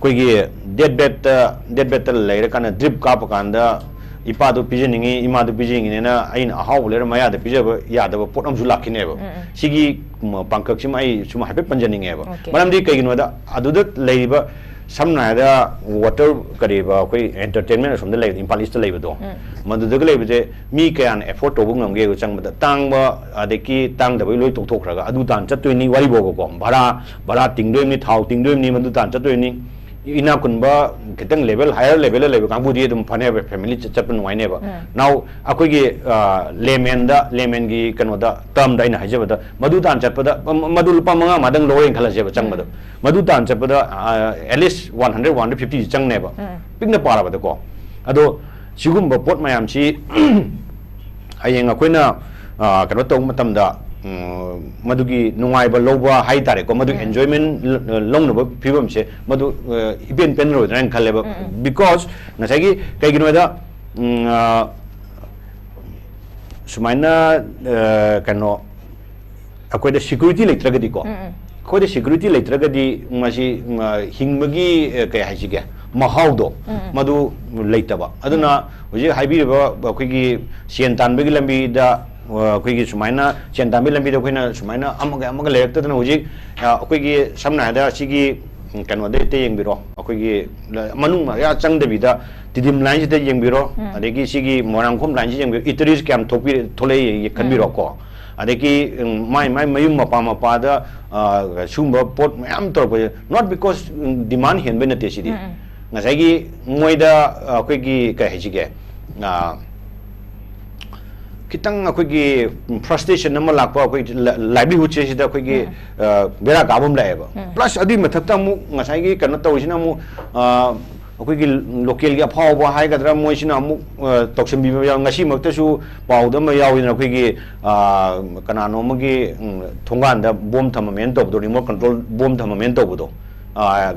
ꯑꯩꯈꯣꯏꯒꯤ ꯗꯦꯠ ꯕꯦꯗꯇ, ꯗꯦꯠ ꯕꯦꯗꯇ ꯂꯩꯔꯀꯥꯟꯗ ꯗ꯭ꯔꯤꯞ ꯀꯥꯞꯄ ꯀꯥꯟꯗ ꯏꯄꯥꯗꯣ ꯄꯤꯖꯅꯤꯡꯉꯤ, ꯏꯃꯥꯗꯣ ꯄꯤꯖꯅꯤꯡꯉꯤꯅꯦꯅ ꯑꯩꯅ ꯑꯍꯥꯎꯕ ꯂꯩꯔ ꯃꯌꯥꯗ ꯄꯤꯖꯕ ꯌꯥꯗꯕ ꯄꯣꯠ ꯑꯃꯁꯨ ꯂꯥꯛꯈꯤꯅꯦꯕ꯫ ꯎꯝ, ꯎꯝ꯫ ꯁꯤꯒꯤ ꯎꯝ, ꯄꯥꯡꯀꯛꯁꯤꯃ ꯑꯩ ꯁꯨꯝ ꯍꯥꯏꯐꯦꯠ ꯄꯟꯖꯅꯤꯡꯉꯦꯕ꯫ Okay. ꯃꯔꯝꯗꯤ ꯀꯩꯒꯤꯅꯣꯗ, ꯑꯗꯨꯗ ꯂꯩꯔꯤꯕ, ꯁꯝꯅ ꯍꯥꯏꯔꯕꯗ, ꯋꯥꯇꯔ, ꯀꯔꯤꯕ, ꯑꯩꯈꯣꯏ entertainment ꯑꯁꯣꯝꯗ ꯂꯩꯕꯗꯣ, ꯏꯝꯐꯥꯜ ꯏꯁꯇ ꯂꯩꯕꯗꯣ, ꯎꯝ꯫ ꯃꯗꯨꯗꯒ ꯂꯩꯕꯁꯦ ꯃꯤ ꯀꯌꯥꯅ afford ꯇꯧꯕ ꯉꯝꯒꯦ ꯆꯪꯕꯗ? ꯇꯥꯡꯕ, ꯑꯗꯒꯤ ꯇꯥꯡꯗꯕꯒꯤ ꯂꯣꯏ ꯇꯣꯛꯊꯣꯛꯈ꯭ꯔꯒ ꯑꯗꯨ ꯇꯥꯟ ꯆꯠꯇꯣꯏꯅꯤ, ꯋꯥꯔꯤ ꯐꯥꯎꯕꯀꯣ, ꯚꯔꯥ, ꯚꯔꯥ ꯇꯤꯡꯗꯣꯏꯅꯤ, ꯊꯥꯎ ꯇꯤꯡꯗꯣꯏꯅꯤ, ꯃꯗꯨ ꯇꯥꯟ ꯆꯠꯇꯣꯏꯅꯤ꯫ ꯏꯅꯥꯛ ꯈꯨꯟꯕ, ꯈꯤꯇꯪ level, higher level ꯂꯩꯕ ꯀꯥꯡꯕꯨꯗꯤ ꯑꯗꯨꯝ ꯐꯅꯦꯕ, family ꯆꯠ-, ꯆꯠꯄ ꯅꯨꯡꯉꯥꯏꯅꯦꯕ꯫ ꯎꯝ꯫ Now, ꯑꯩꯈꯣꯏꯒꯤ, ꯑ, layman ꯗ, layman ꯒꯤ ꯀꯩꯅꯣꯗ, term ꯗ ꯑꯩꯅ ꯍꯥꯏꯖꯕꯗ, ꯃꯗꯨ ꯇꯥꯟ ꯆꯠꯄꯗ, ꯃ-, ꯃꯗꯨ ꯂꯨꯄꯥ ꯃꯉꯥ ꯃꯉꯥꯗꯪ ꯂꯧꯔꯦꯅ ꯈꯜꯂꯁꯦꯕ ꯆꯪꯕꯗꯣ꯫ ꯎꯝ꯫ ꯃꯗꯨ ꯇꯥꯟ ꯆꯠꯄꯗ, ꯑ, at least one hundred, one hundred fifty ꯗꯤ ꯆꯪꯅꯦꯕ꯫ ꯎꯝ꯫ ꯄꯤꯛꯅ ꯄꯥꯔꯕꯗꯀꯣ꯫ ꯑꯗꯣ ꯁꯤꯒꯨꯝꯕ ꯄꯣꯠ ꯃꯌꯥꯝꯁꯤ ꯍꯌꯦꯡ ꯑꯩꯈꯣꯏꯅ, ꯑ, ꯀꯩꯅꯣ ꯇꯧꯕ ꯃꯇꯝꯗ, ꯎꯝ, ꯃꯗꯨꯒꯤ ꯅꯨꯡꯉꯥꯏꯕ ꯂꯧꯕ ꯍꯥꯏꯇꯥꯔꯦꯀꯣ, ꯃꯗꯨ ꯎꯝ꯫ enjoyment ꯂ-, ꯂꯧꯅꯕ ꯐꯤꯕꯝꯁꯦ ꯃꯗꯨ, ꯑ, ꯏꯄꯦꯟ ꯄꯦꯟꯔꯣꯏꯗ꯭ꯔꯥ ꯍꯥꯏꯅ ꯈꯜꯂꯦꯕ꯫ ꯎꯝ, ꯎꯝ꯫ Because ꯉꯁꯥꯏꯒꯤ ꯀꯩꯒꯤꯅꯣ ꯍꯥꯏꯗ, ꯎꯝ, ꯑ, ꯁꯨꯃꯥꯏꯅ, ꯑ, ꯀꯩꯅꯣ, ꯑꯩꯈꯣꯏꯗ security ꯂꯩꯇ꯭ꯔꯒꯗꯤꯀꯣ, ꯎꯝ, ꯎꯝ꯫ ꯑꯩꯈꯣꯏꯗ security ꯂꯩꯇ꯭ꯔꯒꯗꯤ ꯃꯁꯤ, ꯎꯝ, ꯑ, ꯍꯤꯡꯕꯒꯤ, ꯑ, ꯀꯩ ꯍꯥꯏꯁꯤꯒꯦ, ꯃꯍꯥꯎꯗꯣ ꯎꯝ, ꯎꯝ꯫ ꯃꯗꯨ ꯂꯩꯇꯕ꯫ ꯑꯗꯨꯅ ꯎꯝ꯫ ꯍꯧꯖꯤꯛ ꯍꯥꯏꯕꯤꯔꯤꯕ ꯑꯩꯈꯣꯏꯒꯤ ꯁꯦꯟ ꯇꯥꯟꯕꯒꯤ ꯂꯝꯕꯤꯗ, ꯑ, ꯑꯩꯈꯣꯏꯒꯤ ꯁꯨꯃꯥꯏꯅ ꯁꯦꯟ ꯇꯥꯟꯕꯒꯤ ꯂꯝꯕꯤꯗ ꯑꯩꯈꯣꯏꯅ ꯁꯨꯃꯥꯏꯅ ꯑꯃꯒ ꯑꯃꯒ ꯂꯩꯔꯛꯇꯗꯅ ꯍꯧꯖꯤꯛ, ꯑ, ꯑꯩꯈꯣꯏꯒꯤ ꯁꯝꯅ ꯍꯥꯏꯔꯕꯗ ꯁꯤꯒꯤ, ꯎꯝ, ꯀꯩꯅꯣꯗ ꯍꯦꯛꯇ ꯌꯦꯡꯕꯤꯔꯣ, ꯑꯩꯈꯣꯏꯒꯤ ꯂ-, ꯃꯅꯨꯡ ꯃꯌꯥ ꯆꯪꯗꯕꯤꯗ ꯇꯤꯗꯤꯝ line ꯁꯤꯗ ꯌꯦꯡꯕꯤꯔꯣ, ꯎꯝ꯫ ꯑꯗꯒꯤ ꯁꯤꯒꯤ ꯃꯣꯏꯔꯥꯡꯈꯣꯝ line ꯁꯤ ꯌꯦꯡꯕꯤꯔꯣ, eateries ꯀꯌꯥꯝ ꯊꯣꯛꯄꯤ-, ꯊꯣꯛꯂꯛꯏ ꯌꯦꯡ-, ꯎꯝ꯫ ꯈꯟꯕꯤꯔꯣꯀꯣ꯫ ꯑꯗꯒꯤ, ꯎꯝ, ꯃꯥꯏ, ꯃꯥꯏ ꯃꯌꯨꯝ ꯃꯄꯥ ꯃꯄꯥꯗ, ꯑ, ꯁꯤꯒꯨꯝꯕ ꯄꯣꯠ ꯃꯌꯥꯝ ꯇꯧꯔꯛꯄꯁꯦ, not because, ꯎꯝ, demand ꯍꯦꯟꯕꯩ ꯅꯠꯇꯦ ꯁꯤꯗꯤ꯫ ꯎꯝ, ꯎꯝ꯫ ꯉꯁꯥꯏꯒꯤ ꯃꯣꯏꯗ, ꯑ, ꯑꯩꯈꯣꯏꯒꯤ ꯀꯩ ꯍꯥꯏꯁꯤꯒꯦ, ꯑ, ꯈꯤꯇꯪ ꯑꯩꯈꯣꯏꯒꯤ frustration ꯑꯃ ꯂꯥꯛꯄ, ꯑꯩꯈꯣꯏ ꯂ-, livelihood ꯁꯦ ꯁꯤꯗ ꯑꯩꯈꯣꯏꯒꯤ, ꯎꯝ꯫ ꯑ, ꯕꯦꯔꯥ ꯀꯥꯕ ꯑꯃ ꯂꯥꯛꯑꯦꯕ꯫ ꯎꯝ꯫ Plus ꯑꯗꯨꯒꯤ ꯃꯊꯛꯇ ꯑꯃꯨꯛ ꯉꯁꯥꯏꯒꯤ ꯀꯩꯅꯣ ꯇꯧꯔꯤꯁꯤꯅ ꯑꯃꯨꯛ, ꯑ, ꯑꯩꯈꯣꯏꯒꯤ local ꯒꯤ ꯑꯐꯥꯎꯕ ꯍꯥꯏꯒꯗ꯭ꯔꯥ, ꯃꯣꯏꯁꯤꯅ ꯑꯃꯨꯛ, ꯑ, ꯇꯧꯁꯤꯟꯕꯤꯕ ꯌꯥꯎ-, ꯉꯁꯤꯃꯛꯇꯁꯨ ꯄꯥꯎꯗ ꯑꯃ ꯌꯥꯎꯋꯤꯗꯅ, ꯑꯩꯈꯣꯏꯒꯤ, ꯑ, ꯀꯅꯥꯅꯣ ꯑꯃꯒꯤ, ꯎꯝ, ꯊꯣꯡꯒꯥꯟꯗ bomb ꯊꯝꯃꯝꯃꯦꯅ ꯇꯧꯕꯗꯣ, remote control bomb ꯊꯝꯃꯝꯃꯦꯅ ꯇꯧꯕꯗꯣ, ꯑ,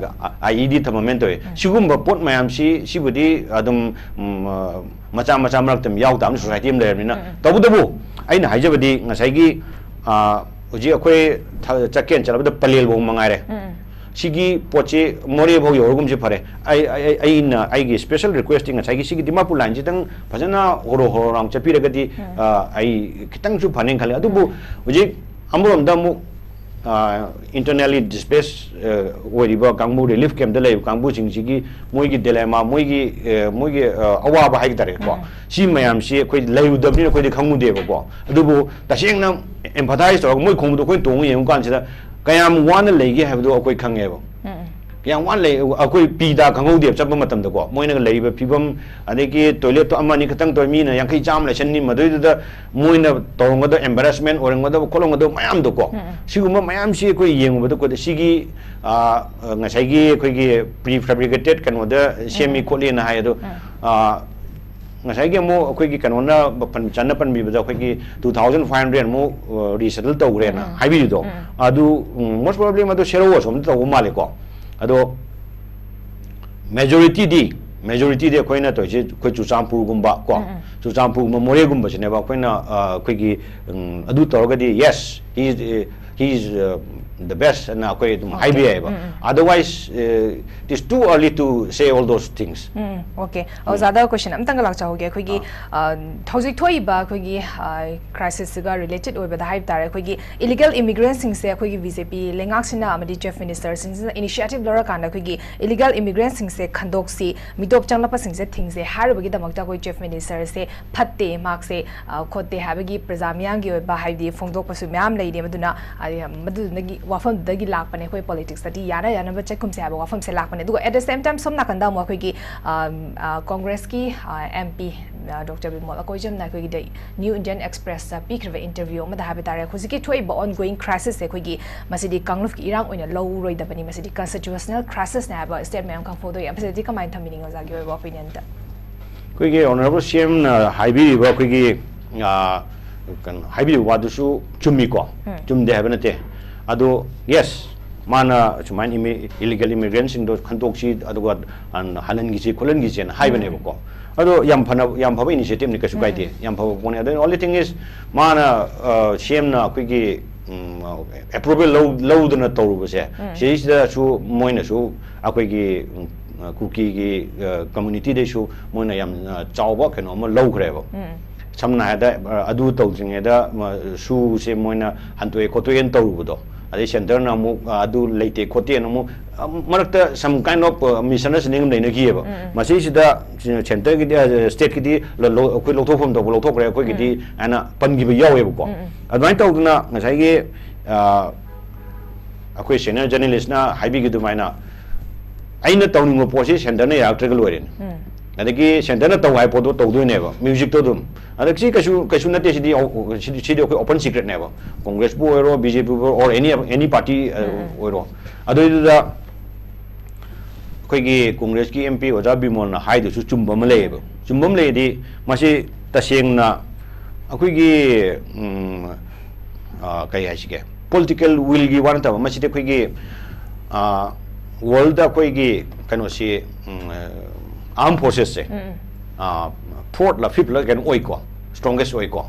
IED ꯊꯝꯃꯝꯃꯦꯅ ꯇꯧꯋꯦ꯫ ꯎꯝ꯫ ꯁꯤꯒꯨꯝꯕ ꯄꯣꯠ ꯃꯌꯥꯝꯁꯤ, ꯁꯤꯕꯨꯗꯤ ꯑꯗꯨꯝ, ꯎꯝ, ꯑ, ꯃꯆꯥ ꯃꯆꯥ ꯃꯔꯛꯇ ꯑꯗꯨꯝ ꯌꯥꯎ ꯇꯥꯕꯅꯤ, society ꯑꯃ ꯂꯩꯔꯕꯅꯤꯅ꯫ ꯎꯝ, ꯎꯝ꯫ ꯇꯧꯕꯇꯕꯨ ꯑꯩꯅ ꯍꯥꯏꯖꯕꯗꯤ ꯉꯁꯥꯏꯒꯤ, ꯑ, ꯍꯧꯖꯤꯛ ꯑꯩꯈꯣꯏ ꯊ-, ꯆꯠꯀꯦꯅ ꯆꯠꯂꯕꯗ ꯄꯂꯦꯜꯐꯥꯎ ꯃꯉꯥꯏꯔꯦ꯫ ꯎꯝ꯫ ꯁꯤꯒꯤ ꯄꯣꯠꯁꯤ ꯃꯣꯔꯦ ꯐꯥꯎ ꯌꯧꯔꯒꯨꯝꯁꯤ ꯐꯔꯦ꯫ ꯑꯩ, ꯑꯩ, ꯑꯩꯅ ꯑꯩꯒꯤ special request ꯇꯤ ꯉꯁꯥꯏꯒꯤ ꯁꯤꯒꯤ ꯗꯤꯃꯥꯄꯨꯔ line ꯁꯤꯗꯪ ꯐꯖꯅ ꯍꯣꯔꯣ ꯍꯣꯔꯣ ꯔꯥꯎꯟ ꯆꯠꯄꯤꯔꯒꯗꯤ, ꯑ, ꯑꯩ ꯈꯤꯇꯪꯁꯨ ꯐꯅꯦꯅ ꯈꯜꯂꯦ꯫ ꯑꯗꯨꯕꯨ ꯍꯧꯖꯤꯛ ꯑꯃꯔꯣꯝꯗ ꯑꯃꯨꯛ, ꯑ, internally displaced, ꯑ, ꯑꯣꯏꯔꯤꯕ ꯀꯥꯡꯕꯨ, relief camp ꯇ ꯂꯩꯔꯤꯕ ꯀꯥꯡꯕꯨꯁꯤꯡꯁꯤꯒꯤ ꯃꯣꯏꯒꯤ dilemma, ꯃꯣꯏꯒꯤ, ꯑ, ꯃꯣꯏꯒꯤ, ꯑ, ꯑꯋꯥꯕ ꯍꯥꯏ ꯇꯥꯔꯦꯀꯣ, ꯁꯤ ꯃꯌꯥꯝꯁꯤ ꯑꯩꯈꯣꯏ ꯂꯩꯔꯨꯗꯕꯅꯤꯅ ꯑꯩꯈꯣꯏꯗꯤ ꯈꯪꯉꯨꯗꯦꯕꯀꯣ꯫ ꯑꯗꯨꯕꯨ ꯇꯁꯦꯡꯅ empathize ꯇꯧꯔꯒ ꯃꯣꯏ ꯈꯣꯡꯗꯣ ꯑꯩꯈꯣꯏ ꯇꯣꯡꯉ ꯌꯦꯡꯕ ꯀꯥꯟꯁꯤꯗ ꯀꯌꯥꯝ ꯋꯥꯅ ꯂꯩꯒꯦ ꯍꯥꯏꯕꯗꯣ ꯑꯩꯈꯣꯏ ꯈꯪꯉꯦꯕ꯫ ꯌꯥꯝ ꯋꯥꯅ ꯂꯩ꯫ ꯑꯩꯈꯣꯏ ꯄꯤ ꯇꯥ ꯈꯪꯍꯧꯗꯦꯕ ꯆꯠꯄ ꯃꯇꯝꯗꯀꯣ꯫ ꯃꯣꯏꯅ ꯂꯩꯔꯤꯕ ꯐꯤꯕꯝ, ꯑꯗꯒꯤ toilet ꯇꯣ ꯑꯃ ꯑꯅꯤ ꯈꯛꯇꯪ ꯇꯧꯔ ꯃꯤꯅ ꯌꯥꯡꯈꯩ ꯆꯥꯝꯃ ꯂꯩꯁꯟꯅꯤ, ꯃꯗꯨꯏꯗꯨꯗ ꯃꯣꯏꯅ ꯇꯧꯔꯝꯒꯗꯕ embarrassment ꯑꯣꯏꯔꯝꯒꯗꯕ ꯈꯣꯠꯂꯝꯒꯗꯕ ꯃꯌꯥꯝꯗꯣꯀꯣ꯫ ꯁꯤꯒꯨꯝꯕ ꯃꯌꯥꯝꯁꯤ ꯑꯩꯈꯣꯏ ꯌꯦꯡꯉꯨꯕꯗ ꯑꯩꯈꯣꯏꯗ ꯁꯤꯒꯤ, ꯑ, ꯉꯁꯥꯏꯒꯤ ꯑꯩꯈꯣꯏꯒꯤ prefabricated ꯀꯩꯅꯣꯗ ꯁꯦꯝꯃꯤ ꯈꯣꯠꯂꯤꯅ ꯍꯥꯏ ꯑꯗꯣ, ꯑ, ꯉꯁꯥꯏꯒꯤ ꯑꯃꯨꯛ ꯑꯩꯈꯣꯏꯒꯤ ꯀꯩꯅꯣꯅ ꯄꯟ-, ꯆꯟꯅ ꯄꯟꯕꯤꯕꯗ ꯑꯩꯈꯣꯏꯒꯤ two thousand five hundred ꯑꯃꯨꯛ, ꯑ, resettle ꯇꯧꯈ꯭ꯔꯦꯅ ꯍꯥꯏꯕꯤꯔꯤꯗꯣ, ꯑꯗꯨ, ꯎꯝ, most probably ꯃꯗꯨ ꯁꯦꯔꯧ ꯑꯁꯣꯝꯗ ꯇꯧꯕ ꯃꯥꯜꯂꯦꯀꯣ꯫ ꯑꯗꯣ majority ꯗꯤ, majority ꯗꯤ ꯑꯩꯈꯣꯏꯅ ꯇꯧꯔꯤꯁꯦ ꯑꯩꯈꯣꯏ ꯆꯨꯔꯆꯥꯟꯄꯨꯔꯒꯨꯝꯕ ꯀꯣ, ꯎꯝ, ꯎꯝ꯫ ꯆꯨꯔꯆꯥꯟꯄꯨꯔꯒꯨꯝꯕ, ꯃꯣꯔꯦꯒꯨꯝꯕꯁꯤꯅꯦꯕ ꯑꯩꯈꯣꯏꯅ, ꯑ, ꯑꯩꯈꯣꯏꯒꯤ, ꯎꯝ, ꯑꯗꯨ ꯇꯧꯔꯒꯗꯤ, yes, he is, he is, uh, the best ꯑꯅ ꯑꯩꯈꯣꯏ ꯑꯗꯨꯝ ꯍꯥꯏꯕ ꯌꯥꯏꯑꯕ꯫ ꯎꯝ, ꯎꯝ꯫ Otherwise, uh, it is too early to say all those things. Um, okay꯫ ꯑꯣꯖꯥꯗ question ꯑꯝꯇꯪꯒ ꯂꯥꯛꯆꯍꯧꯒꯦ꯫ ꯑꯩꯈꯣꯏꯒꯤ, ꯑꯥ꯫ ꯑ, ꯍꯧꯖꯤꯛ ꯊꯣꯛꯏꯕ ꯑꯩꯈꯣꯏꯒꯤ, ꯑ, crisis ꯁꯤꯒ related ꯑꯣꯏꯕꯗ ꯍꯥꯏꯕ ꯇꯥꯔꯦ, ꯑꯩꯈꯣꯏꯒꯤ illegal immigrant ꯁꯤꯡꯁꯦ ꯑꯩꯈꯣꯏꯒꯤ BJP ꯂꯩꯉꯥꯛꯁꯤꯅ ꯑꯃꯗꯤ Chief Minister ꯁꯤꯡꯁꯤꯅ initiative ꯂꯧꯔꯀꯥꯟꯗ ꯑꯩꯈꯣꯏꯒꯤ illegal immigrant ꯁꯤꯡꯁꯦ ꯈꯟꯗꯣꯛꯁꯤ, ꯃꯤꯇꯣꯞ ꯆꯪꯂꯛꯄꯁꯤꯡꯁꯦ ꯊꯤꯡꯁꯦ ꯍꯥꯏꯔꯨꯕꯒꯤꯗꯃꯛꯇ ꯑꯩꯈꯣꯏ Chief Minister ꯁꯦ ꯐꯠꯇꯦ, ꯃꯍꯥꯛꯁꯦ, ꯑ, ꯈꯣꯠꯇꯦ ꯍꯥꯏꯕꯒꯤ ꯄ꯭ꯔꯖꯥ ꯃꯤꯌꯥꯝꯒꯤ ꯑꯣꯏꯕ ꯍꯥꯏꯕꯗꯤ ꯐꯣꯡꯗꯣꯛꯄꯁꯨ ꯃꯌꯥꯝ ꯂꯩꯔꯤ꯫ ꯃꯗꯨꯅ, ꯑ, ꯃꯗꯨꯗꯨꯅꯒꯤ ꯋꯥꯐꯝꯗꯨꯗꯒꯤ ꯂꯥꯛꯄꯅꯦ, ꯑꯩꯈꯣꯏ politics ꯇꯗꯤ ꯌꯥꯅ ꯌꯥꯅꯕ ꯆꯠꯈꯨꯝꯁꯦ ꯍꯥꯏꯕ ꯋꯥꯐꯝꯁꯦ ꯂꯥꯛꯄꯅꯦ꯫ ꯑꯗꯨꯒ at the same time ꯁꯣꯝ ꯅꯥꯀꯟꯗ ꯑꯃꯨꯛ ꯑꯩꯈꯣꯏꯒꯤ, ꯑ, ꯑ, Congress ꯀꯤ, ꯑ, MP, ꯑ, Doctor ꯕꯤꯃꯣꯜ ꯑꯀꯣꯏꯖꯝꯅ ꯑꯩꯈꯣꯏꯒꯤ The New Indian Express ꯇ ꯄꯤꯈ꯭ꯔꯤꯕ interview ꯑꯃꯗ ꯍꯥꯏꯕ ꯇꯥꯔꯦ, ꯍꯧꯖꯤꯛꯀꯤ ꯊꯣꯛꯏꯕ ongoing crisis ꯁꯦ ꯑꯩꯈꯣꯏꯒꯤ ꯃꯁꯤꯗꯤ ꯀꯥꯡꯂꯨꯞꯀꯤ ꯏꯔꯥꯡ ꯑꯣꯏꯅ ꯂꯧꯔꯣꯏꯗꯕꯅꯤ, ꯃꯁꯤꯗꯤ constitutional crisis ꯅꯦ ꯍꯥꯏꯕ statement ꯑꯃꯈꯛ ꯐꯣꯡꯗꯣꯛꯑꯦ꯫ ꯃꯁꯤꯗꯤ ꯀꯃꯥꯏꯅ ꯊꯝꯕꯤꯅꯤꯡꯉꯤ ꯑꯣꯖꯥꯒꯤ ꯑꯣꯏꯕ opinion ꯗ? ꯑꯩꯈꯣꯏꯒꯤ Honourable CM ꯅ ꯍꯥꯏꯕꯤꯔꯤꯕ ꯑꯩꯈꯣꯏꯒꯤ, ꯑ, ꯀꯩꯅꯣ, ꯍꯥꯏꯕꯤꯔꯤꯕ ꯋꯥꯗꯨꯁꯨ ꯆꯨꯝꯃꯤꯀꯣ, ꯎꯝ꯫ ꯆꯨꯝꯗꯦ ꯍꯥꯏꯕ ꯅꯠꯇꯦ꯫ ꯑꯗꯣ, yes, ꯃꯥꯅ ꯁꯨꯃꯥꯏꯅ ꯏꯃꯤ-, illegal immigrant ꯁꯤꯡꯗꯣ ꯈꯟꯗꯣꯛꯁꯤ, ꯑꯗꯨꯒ, ꯑ, ꯍꯜꯍꯟꯈꯤꯁꯤ, ꯈꯣꯠꯍꯟꯈꯤꯁꯦꯅ ꯍꯥꯏꯕꯅꯦꯕꯀꯣ꯫ ꯎꯝ꯫ ꯑꯗꯣ ꯌꯥꯝ ꯐꯅ-, ꯌꯥꯝ ꯐꯕ initiative ꯅꯤ, ꯀꯩꯁꯨ ꯎꯝ, ꯀꯥꯏꯗꯦ, ꯎꯝ꯫ ꯌꯥꯝ ꯐꯕ ꯄꯣꯠꯅꯤ꯫ ꯑꯗꯣ only thing is, ꯃꯥꯅ, ꯑ, CM ꯅ ꯑꯩꯈꯣꯏꯒꯤ ꯑꯦꯄ꯭ꯔꯨꯕꯦꯜ ꯂꯧꯗꯅ ꯇꯧꯔꯨꯕꯁꯦ, ꯁꯤꯁꯤꯗꯁꯨ ꯃꯣꯏꯅꯁꯨ ꯑꯩꯈꯣꯏꯒꯤ ꯀꯨꯀꯤꯒꯤ ꯀꯝꯃ꯭ꯌꯨꯅꯤꯇꯤꯗꯩꯁꯨ ꯃꯣꯏꯅ ꯌꯥꯝꯅ ꯆꯥꯎꯕ ꯀꯩꯅꯣ ꯑꯃ ꯂꯧꯈ꯭ꯔꯦꯕ꯫ ꯁꯝꯅ ꯍꯥꯏꯔꯕꯗ ꯑꯗꯨ ꯇꯧꯗ꯭ꯔꯤꯉꯩꯗ ꯁꯨꯁꯦ ꯃꯣꯏꯅ ꯍꯟꯇꯣꯛꯑꯦ ꯈꯣꯠꯇꯣꯛꯑꯦꯅ ꯇꯧꯔꯨꯕꯗꯣ, ꯑꯗꯩ ꯁꯦꯟꯇꯔꯅ ꯑꯃꯨꯛ ꯑꯗꯨ ꯂꯩꯇꯦ ꯈꯣꯠꯇꯦꯅ ꯑꯃꯨꯛ ꯃꯔꯛꯇ some kind of misunderstanding ꯑꯃ ꯂꯩꯅꯈꯤꯑꯕ꯫ ꯃꯁꯤꯁꯤꯗ ꯁꯦꯟꯇꯔꯒꯤꯗꯤ, ꯁ꯭ꯇꯦꯠꯀꯤꯗꯤ ꯑꯩꯈꯣꯏ ꯂꯧꯊꯣꯛꯐꯝ ꯊꯣꯛꯄ ꯂꯧꯊꯣꯛꯈ꯭ꯔꯦ, ꯑꯩꯈꯣꯏꯒꯤꯗꯤ ꯍꯥꯏꯅ ꯄꯟꯈꯤꯕ ꯌꯥꯎꯋꯦꯕꯀꯣ꯫ ꯑꯗꯨꯃꯥꯏꯅ ꯇꯧꯗꯅ ꯉꯁꯥꯏꯒꯤ ꯑꯩꯈꯣꯏ ꯁꯦꯅꯤꯌꯔ ꯖꯔꯅꯦꯂꯤꯁꯅ ꯍꯥꯏꯕꯤꯈꯤ ꯑꯗꯨꯃꯥꯏꯅ, ꯑꯩꯅ ꯇꯧꯅꯤꯡꯕ ꯄꯣꯠꯁꯤ ꯁꯦꯟꯇꯔꯅ ꯌꯥꯔꯛꯇ꯭ꯔꯒ ꯂꯣꯏꯔꯦꯅꯦ꯫ ꯑꯗꯒꯤ ꯁꯦꯟꯇꯔꯅ ꯇꯧ ꯍꯥꯏꯕ ꯄꯣꯠꯇꯣ ꯇꯧꯗꯣꯏꯅꯦꯕ, ꯃ꯭ꯌꯨꯖꯤꯛꯇꯣ ꯑꯗꯨꯝ꯫ ꯑꯗ ꯁꯤ ꯀꯩꯁꯨ ꯀꯩꯁꯨ ꯅꯠꯇꯦ, ꯁꯤꯗꯤ ꯁꯤꯗꯤ ꯑꯩꯈꯣꯏ ꯑꯣꯄꯟ ꯁꯤꯀ꯭ꯔꯦꯠꯅꯦꯕ꯫ ꯀꯣꯡꯒ꯭ꯔꯦꯁꯄꯨ ꯑꯣꯏꯔꯣ, ꯕꯤ ꯖꯦ ꯄꯤꯕꯨ ꯑꯣꯏꯔꯣ, ꯑꯦꯅꯤ ꯑꯦꯅꯤ ꯄꯥꯔꯇꯤ ꯑꯣꯏꯔꯣ꯫ ꯑꯗꯨꯏꯗꯨꯗ ꯑꯩꯈꯣꯏꯒꯤ ꯀꯣꯡꯒ꯭ꯔꯦꯁꯀꯤ ꯑꯦꯝ ꯄꯤ ꯑꯣꯖꯥ ꯕꯤꯃꯣꯜꯅ ꯍꯥꯏꯗꯨꯁꯨ ꯆꯨꯝꯕ ꯑꯃ ꯂꯩꯌꯦꯕ꯫ ꯆꯨꯝꯕ ꯑꯃ ꯂꯩꯔꯗꯤ ꯃꯁꯤ ꯇꯁꯦꯡꯅ ꯑꯩꯈꯣꯏꯒꯤ ꯀꯩ ꯍꯥꯏꯁꯤꯒꯦ, ꯄꯣꯂꯤꯇꯤꯀꯦꯜ ꯋꯤꯜꯒꯤ ꯋꯥ ꯅꯠꯇꯕ, ꯃꯁꯤꯗꯤ ꯑꯩꯈꯣꯏꯒꯤ ꯋꯥꯔꯜꯗ ꯑꯩꯈꯣꯏꯒꯤ ꯀꯩꯅꯣꯁꯤ, ꯑꯥꯔꯝ ꯐꯣꯔꯁꯦꯁꯁꯦ ꯐꯣꯔꯠꯂ ꯐꯤꯐꯂ ꯀꯩꯅꯣ ꯑꯣꯏꯀꯣ, ꯁ꯭ꯇ꯭ꯔꯣꯡꯒꯦꯁ ꯑꯣꯏꯀꯣ꯫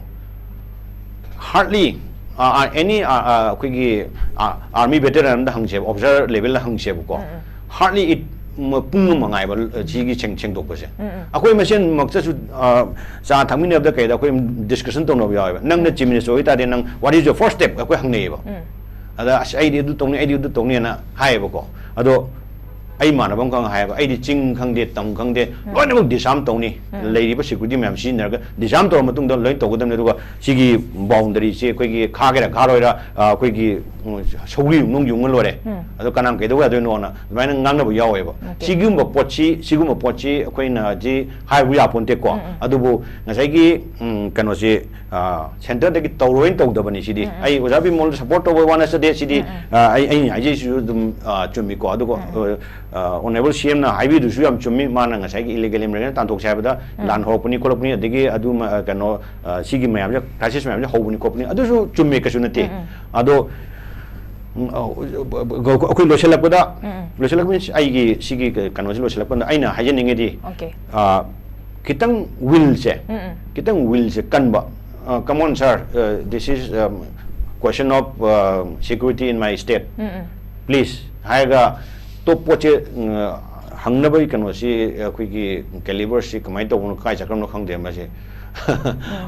ꯍꯥꯔꯗꯂꯤ ꯑꯦꯅꯤ ꯑꯩꯈꯣꯏꯒꯤ ꯑꯥꯔꯃꯤ ꯚꯦꯇꯔꯟꯗ ꯍꯪꯁꯦꯕ, ꯑꯣꯐꯤꯁꯥꯔ ꯂꯦꯚꯦꯜꯗ ꯍꯪꯁꯦꯕꯀꯣ, ꯍꯥꯔꯗꯂꯤ ꯏꯠ ꯄꯨꯡ ꯑꯃ ꯉꯥꯏꯕ ꯁꯤꯒꯤ ꯁꯦꯡꯗꯣꯛꯄꯁꯦ꯫ ꯑꯩꯈꯣꯏ ꯃꯁꯦꯟꯃꯛꯇꯁꯨ ꯆꯥ ꯊꯛꯃꯤꯟꯅꯕꯗ ꯀꯩꯗ ꯑꯩꯈꯣꯏ ꯗꯤꯁꯀꯁꯟ ꯇꯧꯅꯕ ꯌꯥꯎꯋꯦꯕ꯫ ꯅꯪꯅ ꯆꯤꯐ ꯃꯤꯅꯤꯁꯇꯔ ꯑꯣꯏꯇꯥꯔꯗꯤ ꯅꯪ what is your first step ꯑꯩꯈꯣꯏ ꯍꯪꯅꯩꯌꯦꯕ꯫ ꯑꯗ ꯑꯁ ꯑꯩꯗꯤ ꯑꯗꯨ ꯇꯧꯅꯤ, ꯑꯩꯗꯤ ꯑꯗꯨ ꯇꯧꯅꯤꯅ ꯍꯥꯏꯌꯦꯕꯀꯣ꯫ ꯑꯗꯣ ꯑꯩ ꯏꯃꯥꯟꯅꯕ ꯑꯃꯈꯛ ꯍꯥꯏꯌꯦꯕ, ꯑꯩꯗꯤ ꯆꯤꯡ ꯈꯪꯗꯦ, ꯇꯝ ꯈꯪꯗꯦ, ꯂꯣꯏꯅꯃꯛ ꯗꯤꯁꯥꯔꯝ ꯇꯧꯅꯤ, ꯂꯩꯔꯤꯕ ꯁꯦꯀ꯭ꯌꯨꯔꯤꯇꯤ ꯃꯌꯥꯝ ꯁꯤꯖꯤꯟꯅꯔꯒ ꯗꯤꯁꯥꯔꯝ ꯇꯧꯔ ꯃꯇꯨꯡꯗ ꯂꯣꯏꯅ ꯇꯧꯒꯗꯕꯅꯤ꯫ ꯑꯗꯨꯒ ꯁꯤꯒꯤ ꯕꯥꯎꯟꯗꯔꯤꯁꯦ ꯑꯩꯈꯣꯏꯒꯤ ꯈꯥꯒꯦꯔꯥ ꯈꯥꯔꯣꯏꯔꯥ, ꯑꯩꯈꯣꯏꯒꯤ ꯁꯧꯒ꯭ꯔꯤ ꯅꯨꯡ ꯌꯨꯡꯉ ꯂꯣꯏꯔꯦ꯫ ꯑꯗꯣ ꯀꯅꯥ ꯀꯩꯗꯧꯕ ꯌꯥꯗꯣꯏꯅꯣꯅ ꯑꯗꯨꯃꯥꯏꯅ ꯉꯥꯡꯅꯕ ꯌꯥꯎꯋꯦꯕ꯫ ꯁꯤꯒꯨꯝꯕ ꯄꯣꯠꯁꯤ, ꯁꯤꯒꯨꯝꯕ ꯄꯣꯠꯁꯤ ꯑꯩꯈꯣꯏꯅ ꯍꯧꯖꯤꯛ ꯍꯥꯏꯔꯨ ꯌꯥꯄꯣꯟꯇꯦꯀꯣ꯫ ꯑꯗꯨꯕꯨ ꯉꯁꯥꯏꯒꯤ ꯀꯩꯅꯣꯁꯤ ꯁꯦꯟꯇꯔꯗꯒꯤ ꯇꯧꯔꯣꯏꯅ ꯇꯧꯗꯕꯅꯤ ꯁꯤꯗꯤ꯫ ꯑꯩ ꯑꯣꯖꯥ ꯕꯤꯃꯣꯜꯗ ꯁꯄꯣꯔꯠ ꯇꯧꯕ ꯋꯥ ꯅꯠꯆꯗꯦ ꯁꯤꯗꯤ꯫ ꯑꯩ ꯑꯩꯅ ꯍꯥꯏꯖꯩꯁꯤꯁꯨ ꯑꯗꯨꯝ ꯆꯨꯝꯃꯤꯀꯣ꯫ ꯑꯗꯨꯒ ꯑꯣꯅꯔꯦꯕꯜ ꯁꯤ ꯑꯦꯝꯅ ꯍꯥꯏꯕꯤꯗꯨꯁꯨ ꯌꯥꯝ ꯆꯨꯝꯃꯤ꯫ ꯃꯥꯅ ꯉꯁꯥꯏꯒꯤ ꯏꯂꯤꯒꯦꯜ ꯏꯃꯤꯒ꯭ꯔꯦꯟ ꯇꯥꯟꯊꯣꯛꯁꯦ ꯍꯥꯏꯕꯗ ꯂꯥꯟ ꯍꯧꯔꯛꯄꯅꯤ ꯈꯣꯠꯂꯛꯄꯅꯤ, ꯑꯗꯒꯤ ꯑꯗꯨ ꯀꯩꯅꯣ ꯁꯤꯒꯤ ꯃꯌꯥꯝꯁꯦ, ꯀ꯭ꯔꯥꯏꯁꯤꯁ ꯃꯌꯥꯝꯁꯦ ꯍꯧꯕꯅꯤ ꯈꯣꯠꯄꯅꯤ, ꯑꯗꯨꯁꯨ ꯆꯨꯝꯃꯦ, ꯀꯩꯁꯨ ꯅꯠꯇꯦ꯫ ꯑꯗꯣ ꯑꯩꯈꯣꯏ ꯂꯣꯏꯁꯤꯜꯂꯛꯄꯗ, ꯂꯣꯏꯁꯤꯜꯂꯛꯄ means ꯑꯩꯒꯤ ꯁꯤꯒꯤ ꯀꯩꯅꯣꯁꯤ ꯂꯣꯏꯁꯤꯜꯂꯛꯄꯗ ꯑꯩꯅ ꯍꯥꯏꯖꯅꯤꯡꯉꯤꯗꯤ, ꯈꯤꯇꯪ ꯋꯤꯜꯁꯦ, ꯈꯤꯇꯪ ꯋꯤꯜꯁꯦ ꯀꯟꯕ꯫ Come on sir, this is Question of uh, security in my state, please ꯍꯥꯏꯔꯒ ꯇꯣꯞ ꯄꯣꯠꯁꯦ ꯎꯝ, ꯍꯪꯅꯕꯒꯤ ꯀꯩꯅꯣꯁꯤ ꯑꯩꯈꯣꯏꯒꯤ caliberꯁꯤ ꯀꯃꯥꯏꯅ ꯇꯧꯕꯅꯣ, ꯀꯥꯏ ꯆꯠꯈ꯭ꯔꯕꯅꯣ ꯈꯪꯗꯦ ꯃꯁꯤ꯫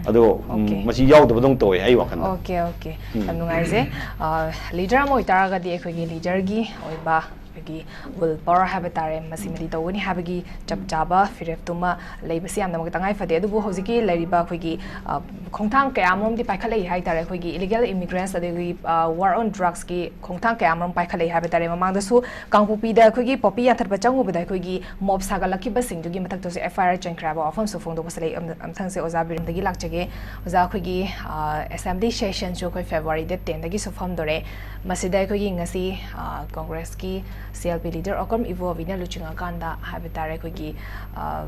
ꯑꯗꯣ ꯎꯝ, Okay. ꯃꯁꯤ ꯌꯥꯎꯗꯕꯗꯧꯅ ꯇꯧꯋꯦ ꯑꯩ ꯋꯥꯈꯜꯗ꯫ Okay, okay. ꯎꯝ꯫ ꯌꯥꯝ ꯅꯨꯡꯉꯥꯏꯖꯩ꯫ ꯑ, leader ꯑꯃ ꯑꯣꯏꯇꯥꯔꯒꯗꯤ ꯑꯩꯈꯣꯏꯒꯤ leaderꯒꯤ ꯑꯣꯏꯕ ꯑꯩꯈꯣꯏꯒꯤ will power ꯍꯥꯏꯕ ꯇꯥꯔꯦ, ꯃꯁꯤꯃꯗꯤ ꯇꯧꯒꯅꯤ ꯍꯥꯏꯕꯒꯤ ꯆꯞ ꯆꯥꯕ ꯐꯤꯔꯦꯞꯇꯨꯃ ꯂꯩꯕꯁꯤ ꯌꯥꯝꯅꯃꯛ ꯇꯉꯥꯏ ꯐꯗꯦ꯫ ꯑꯗꯨꯕꯨ ꯍꯧꯖꯤꯛꯀꯤ ꯂꯩꯔꯤꯕ ꯑꯩꯈꯣꯏꯒꯤ, ꯑ, ꯈꯣꯡꯊꯥꯡ ꯀꯌꯥ ꯑꯃꯔꯣꯝꯗꯤ ꯄꯥꯏꯈꯠꯂꯛꯏ ꯍꯥꯏ ꯇꯥꯔꯦ꯫ ꯑꯩꯈꯣꯏꯒꯤ illegal immigrants ꯑꯗꯒꯤ, ꯑ, war on drugsꯀꯤ ꯈꯣꯡꯊꯥꯡ ꯀꯌꯥ ꯑꯃꯔꯣꯝ ꯄꯥꯏꯈꯠꯂꯛꯏ ꯍꯥꯏꯕ ꯇꯥꯔꯦ꯫ ꯃꯃꯥꯡꯗꯁꯨ ꯀꯥꯡꯄꯣꯛꯄꯤꯗ ꯑꯩꯈꯣꯏꯒꯤ poppy ꯌꯥꯟꯊꯠꯄ ꯆꯪꯉꯨꯕꯗ ꯑꯩꯈꯣꯏꯒꯤ mob ꯁꯥꯒꯠꯂꯛꯈꯤꯕꯁꯤꯡꯗꯨꯒꯤ ꯃꯊꯛꯇꯁꯨ F I R ꯆꯟꯈ꯭ꯔꯦ ꯍꯥꯏꯕ ꯋꯥꯐꯝꯁꯨ ꯐꯣꯡꯗꯣꯛꯄꯁꯨ ꯂꯩ꯫ ꯑꯝ-, ꯑꯝꯊꯪꯁꯦ ꯑꯣꯖꯥ ꯕꯤꯔꯦꯟꯗꯒꯤ ꯂꯥꯛꯆꯒꯦ꯫ ꯑꯣꯖꯥ, ꯑꯩꯈꯣꯏꯒꯤ, ꯑ, assembly sessionꯁꯨ ꯑꯩꯈꯣꯏ February date tenꯗꯒꯤꯁꯨ ꯐꯝꯗꯣꯔꯦ꯫ ꯃꯁꯤꯗ ꯑꯩꯈꯣꯏꯒꯤ ꯉꯁꯤ, ꯑ, Congressꯀꯤ C L P leader ꯑꯣꯀꯝ ꯏꯕꯣꯕꯤꯅ ꯂꯨꯆꯤꯡꯉꯀꯥꯟꯗ ꯍꯥꯏꯕ ꯇꯥꯔꯦ, ꯑꯩꯈꯣꯏꯒꯤ, ꯑ,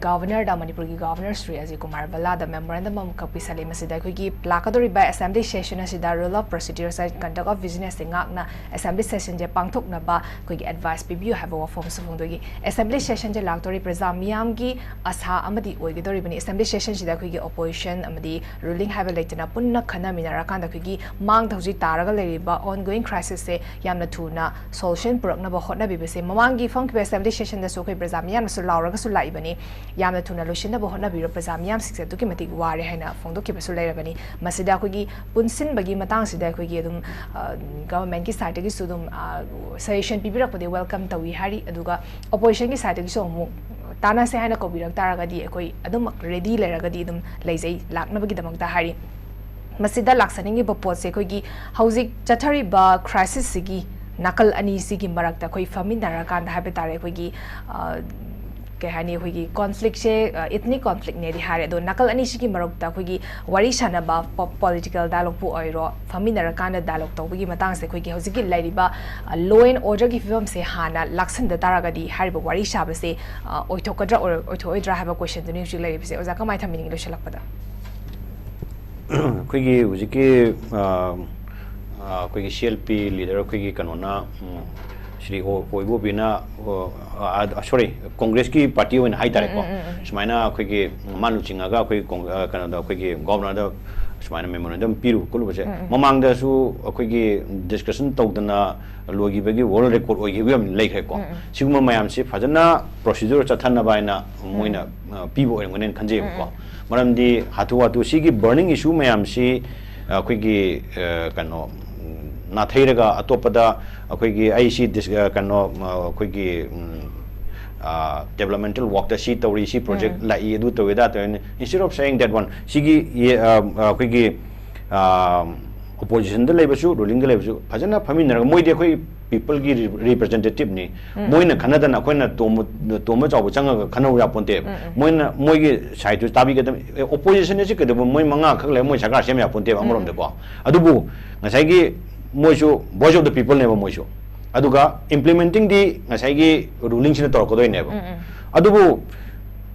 Governorꯗ, ꯃꯅꯤꯄꯨꯔꯒꯤ Governor ꯁ꯭ꯔꯤ ꯑꯖꯤꯠ ꯀꯨꯃꯥꯔ ꯚꯜꯂꯥꯗ memorandum ꯑꯃꯈꯛ ꯄꯤꯁꯜꯂꯤ꯫ ꯃꯁꯤꯗ ꯑꯩꯈꯣꯏꯒꯤ ꯂꯥꯛꯀꯗꯧꯔꯤꯕ assembly session ꯑꯁꯤꯗ rule of procedures and conduct of businessꯁꯦ ꯉꯥꯛꯅ assembly sessionꯁꯦ ꯄꯥꯡꯊꯣꯛꯅꯕ ꯑꯩꯈꯣꯏꯒꯤ advice ꯄꯤꯕꯤꯌꯨ ꯍꯥꯏꯕ ꯋꯥꯐꯝꯁꯨ ꯐꯣꯡꯗꯣꯛꯏ꯫ Assembly sessionꯁꯦ ꯂꯥꯛꯇꯧꯔꯤ ꯄ꯭ꯔꯖꯥ ꯃꯤꯌꯥꯝꯒꯤ ꯑꯁꯥ ꯑꯃꯗꯤ ꯑꯣꯏꯒꯗꯧꯔꯤꯕꯅꯤ꯫ Assembly sessionꯁꯤꯗ ꯑꯩꯈꯣꯏꯒꯤ opposition ꯑꯃꯗꯤ ruling ꯍꯥꯏꯕ ꯂꯩꯇꯅ ꯄꯨꯟꯅ ꯈꯟꯅꯃꯤꯟꯅꯔꯀꯥꯟꯗ ꯑꯩꯈꯣꯏꯒꯤ ꯃꯥꯡꯗ ꯍꯧꯖꯤꯛ ꯇꯥꯔꯒ ꯂꯩꯔꯤꯕ ongoing crisisꯁꯦ ꯌꯥꯝꯅ ꯊꯨꯅ solution ꯄꯨꯔꯛꯅꯕ ꯍꯣꯠꯅꯕꯤꯕꯁꯦ, ꯃꯃꯥꯡꯒꯤ ꯐꯝꯈꯤꯕ assembly sessionꯗꯁꯨ ꯑꯩꯈꯣꯏ ꯄ꯭ꯔꯖꯥ ꯃꯤꯌꯥꯝꯅꯁꯨ ꯂꯥꯎꯔꯒꯁꯨ ꯂꯥꯛꯏꯕꯅꯤ, ꯌꯥꯝꯅ ꯊꯨꯅ ꯂꯣꯏꯁꯤꯟꯅꯕ ꯍꯣꯠꯅꯕꯤꯔꯣ, ꯄ꯭ꯔꯖꯥ ꯃꯤꯌꯥꯝꯁꯤꯡꯁꯦ ꯑꯗꯨꯛꯀꯤ ꯃꯇꯤꯛ ꯋꯥꯔꯦ ꯍꯥꯏꯅ ꯐꯣꯡꯗꯣꯛꯈꯤꯕꯁꯨ ꯂꯩꯔꯕꯅꯤ꯫ ꯃꯁꯤꯗ ꯑꯩꯈꯣꯏꯒꯤ ꯄꯨꯟꯁꯤꯟꯕꯒꯤ ꯃꯇꯥꯡꯁꯤꯗ ꯑꯩꯈꯣꯏꯒꯤ ꯑꯗꯨꯝ, ꯑ, governmentꯀꯤ sideꯇꯒꯤꯁꯨ ꯑꯗꯨꯝ, ꯑ, suggestion ꯄꯤꯕꯤꯔꯛꯄꯗꯤ welcome ꯇꯧꯏ ꯍꯥꯏꯔꯤ, ꯑꯗꯨꯒ oppositionꯒꯤ sideꯇꯒꯤꯁꯨ ꯑꯃꯨꯛ ꯇꯥꯟꯅꯁꯦ ꯍꯥꯏꯅ ꯀꯧꯕꯤꯔꯛ ꯇꯥꯔꯒꯗꯤ ꯑꯩꯈꯣꯏ ꯑꯗꯨꯝꯃꯛ ready ꯂꯩꯔꯒꯗꯤ ꯑꯗꯨꯝ ꯂꯩꯖꯩ ꯂꯥꯛꯅꯕꯒꯤꯗꯃꯛꯇ ꯍꯥꯏꯔꯤ꯫ ꯃꯁꯤꯗ ꯂꯥꯛꯆꯅꯤꯡꯉꯤꯕ ꯄꯣꯠꯁꯦ ꯑꯩꯈꯣꯏꯒꯤ ꯍꯧꯖꯤꯛ ꯆꯠꯊꯔꯤꯕ crisisꯁꯤꯒꯤ ꯅꯥꯀꯜ ꯑꯅꯤꯁꯤꯒꯤ ꯃꯔꯛꯇ ꯑꯩꯈꯣꯏ ꯐꯝꯃꯤꯟꯅꯔꯀꯥꯟꯗ ꯍꯥꯏꯕ ꯇꯥꯔꯦ, ꯑꯩꯈꯣꯏꯒꯤ, ꯑ, ꯀꯩ ꯍꯥꯏꯅꯤ, ꯑꯩꯈꯣꯏꯒꯤ conflictꯁꯦ, ꯑ, ethnic conflictꯅꯦꯗꯤ ꯍꯥꯏꯔꯦ, ꯑꯗꯣ ꯅꯥꯀꯜ ꯑꯅꯤꯁꯤꯒꯤ ꯃꯔꯛꯇ ꯑꯩꯈꯣꯏꯒꯤ ꯋꯥꯔꯤ ꯁꯥꯟꯅꯕ, ꯄꯣ-, political dialogueꯄꯨ ꯑꯣꯏꯔꯣ, ꯐꯝꯃꯤꯟꯅꯔꯀꯥꯟꯗ dialogue ꯇꯧꯕꯒꯤ ꯃꯇꯥꯡꯁꯦ ꯑꯩꯈꯣꯏꯒꯤ ꯍꯧꯖꯤꯛꯀꯤ ꯂꯩꯔꯤꯕ, ꯑ, law and orderꯒꯤ ꯐꯤꯕꯝꯁꯦ ꯍꯥꯟꯅ ꯂꯥꯛꯁꯤꯟꯗ ꯇꯥꯔꯒꯗꯤ ꯍꯥꯏꯔꯤꯕ ꯋꯥꯔꯤ ꯁꯥꯕꯁꯦ, ꯑ, ꯑꯣꯏꯊꯣꯛꯀꯗ꯭ꯔꯥ ꯑꯣꯏꯔ-, ꯑꯣꯏꯊꯣꯛꯑꯣꯏꯗ꯭ꯔꯥ ꯍꯥꯏꯕ questionꯗꯨꯅꯤ ꯍꯧꯖꯤꯛ ꯂꯩꯔꯤꯕꯁꯦ꯫ ꯑꯣꯖꯥ, ꯀꯃꯥꯏꯅ ꯊꯝꯕꯤꯅꯤꯡꯉꯤ ꯂꯣꯏꯁꯤꯜꯂꯛꯄꯗ? ꯑꯩꯈꯣꯏꯒꯤ ꯍꯧꯖꯤꯛꯀꯤ, ꯑ, ꯑ, ꯑꯩꯈꯣꯏꯒꯤ C L P leader ꯑꯩꯈꯣꯏꯒꯤ ꯀꯩꯅꯣꯅ, ꯎꯝ, ꯁ꯭ꯔꯤ ꯑꯣ-, ꯑꯣꯏꯕꯣꯕꯤꯅ, ꯑꯣ, ꯑ, ꯑ, sorry, Congressꯀꯤ party ꯑꯣꯏꯅ ꯍꯥꯏ ꯇꯥꯔꯦꯀꯣ꯫ ꯎꯝ, ꯎꯝ, ꯎꯝ, ꯎꯝ꯫ ꯁꯨꯃꯥꯏꯅ ꯑꯩꯈꯣꯏꯒꯤ ꯃꯥ ꯂꯨꯆꯤꯡꯉꯒ ꯑꯩꯈꯣꯏ ꯀꯣꯡ-, ꯑ, ꯀꯩꯅꯣꯗ ꯑꯩꯈꯣꯏꯒꯤ Governorꯗ, ꯁꯨꯃꯥꯏꯅ memorandum ꯄꯤꯔꯨꯕ ꯈꯣꯠꯂꯨꯕꯁꯦ, ꯎꯝ, ꯎꯝ꯫ ꯃꯃꯥꯡꯗꯁꯨ ꯑꯩꯈꯣꯏꯒꯤ discussion ꯇꯧꯗꯅ ꯂꯣꯏꯈꯤꯕꯒꯤ world record ꯑꯣꯏꯈꯤꯕ ꯌꯥꯝ ꯂꯩꯈ꯭ꯔꯦꯀꯣ꯫ ꯎꯝ, ꯎꯝ꯫ ꯁꯤꯒꯨꯝꯕ ꯃꯌꯥꯝꯁꯤ ꯐꯖꯅ procedure ꯆꯠꯊꯅꯕ ꯍꯥꯏꯅ ꯃꯣꯏꯅ, ꯎꯝ꯫ ꯑ, ꯄꯤꯕ ꯑꯣꯏꯔꯝꯒꯅꯦꯅ ꯈꯟꯖꯩꯕꯀꯣ꯫ ꯎꯝ, ꯎꯝ꯫ ꯃꯔꯝꯗꯤ ꯍꯥꯊꯨ ꯍꯥꯊꯨ ꯁꯤꯒꯤ burning issue ꯃꯌꯥꯝꯁꯤ ꯑꯩꯈꯣꯏꯒꯤ, ꯑ, ꯀꯩꯅꯣ, ꯎꯝ, ꯅꯥꯊꯩꯔꯒ ꯑꯇꯣꯞꯄꯗ ꯑꯩꯈꯣꯏꯒꯤ ꯑꯩ ꯁꯤ dis-, ꯑ, ꯀꯩꯅꯣ, ꯑ, ꯑꯩꯈꯣꯏꯒꯤ, ꯎꯝ, ꯑ, developmental workꯇ ꯁꯤ ꯇꯧꯔꯤ, ꯁꯤ project ꯎꯝ꯫ ꯂꯥꯛꯏ, ꯑꯗꯨ ꯇꯧꯏ, ꯑꯗꯥ ꯇꯧꯏ, instead of saying that one, ꯁꯤꯒꯤ, ꯌꯦ-, ꯑ, ꯑ, ꯑꯩꯈꯣꯏꯒꯤ, ꯑ, oppositionꯗ ꯂꯩꯕꯁꯨ, rulingꯗ ꯂꯩꯕꯁꯨ ꯐꯖꯅ ꯐꯝꯃꯤꯟꯅꯔꯒ, ꯃꯣꯏꯗꯤ ꯑꯩꯈꯣꯏ peopleꯒꯤ re-, representativeꯅꯤ꯫ ꯎꯝ꯫ ꯃꯣꯏꯅ ꯈꯟꯅꯗꯅ ꯑꯩꯈꯣꯏꯅ ꯇꯣꯝꯕ, ꯇꯣꯝꯕ ꯆꯥꯎꯕ ꯆꯪꯉꯒ ꯈꯟꯅꯧ ꯌꯥꯄꯣꯟꯇꯦꯕ꯫ ꯎꯝ, ꯎꯝ꯫ ꯃꯣꯏꯅ ꯃꯣꯏꯒꯤ sideꯇꯨ ꯇꯥꯕꯤꯒꯗꯕ꯫ ꯑꯦ, opposition ꯑꯁꯤ ꯀꯩꯗꯧꯕ, ꯃꯣꯏ ꯃꯉꯥ ꯈꯛ ꯂꯩ, ꯃꯣꯏ ꯁꯔꯀꯥꯔ ꯁꯦꯝ ꯌꯥꯄꯣꯟꯇꯦꯕ ꯎꯝ, ꯎꯝ꯫ ꯑꯃꯔꯣꯝꯗꯀꯣ꯫ ꯑꯗꯨꯕꯨ ꯉꯁꯥꯏꯒꯤ ꯃꯣꯏꯁꯨ voice of the peopleꯅꯦꯕ ꯃꯣꯏꯁꯨ꯫ ꯑꯗꯨꯒ implementingꯗꯤ ꯉꯁꯥꯏꯒꯤ rulingꯁꯤꯅ ꯇꯧꯔꯛꯀꯗꯣꯏꯅꯦꯕ꯫ ꯎꯝ, ꯎꯝ꯫ ꯑꯗꯨꯕꯨ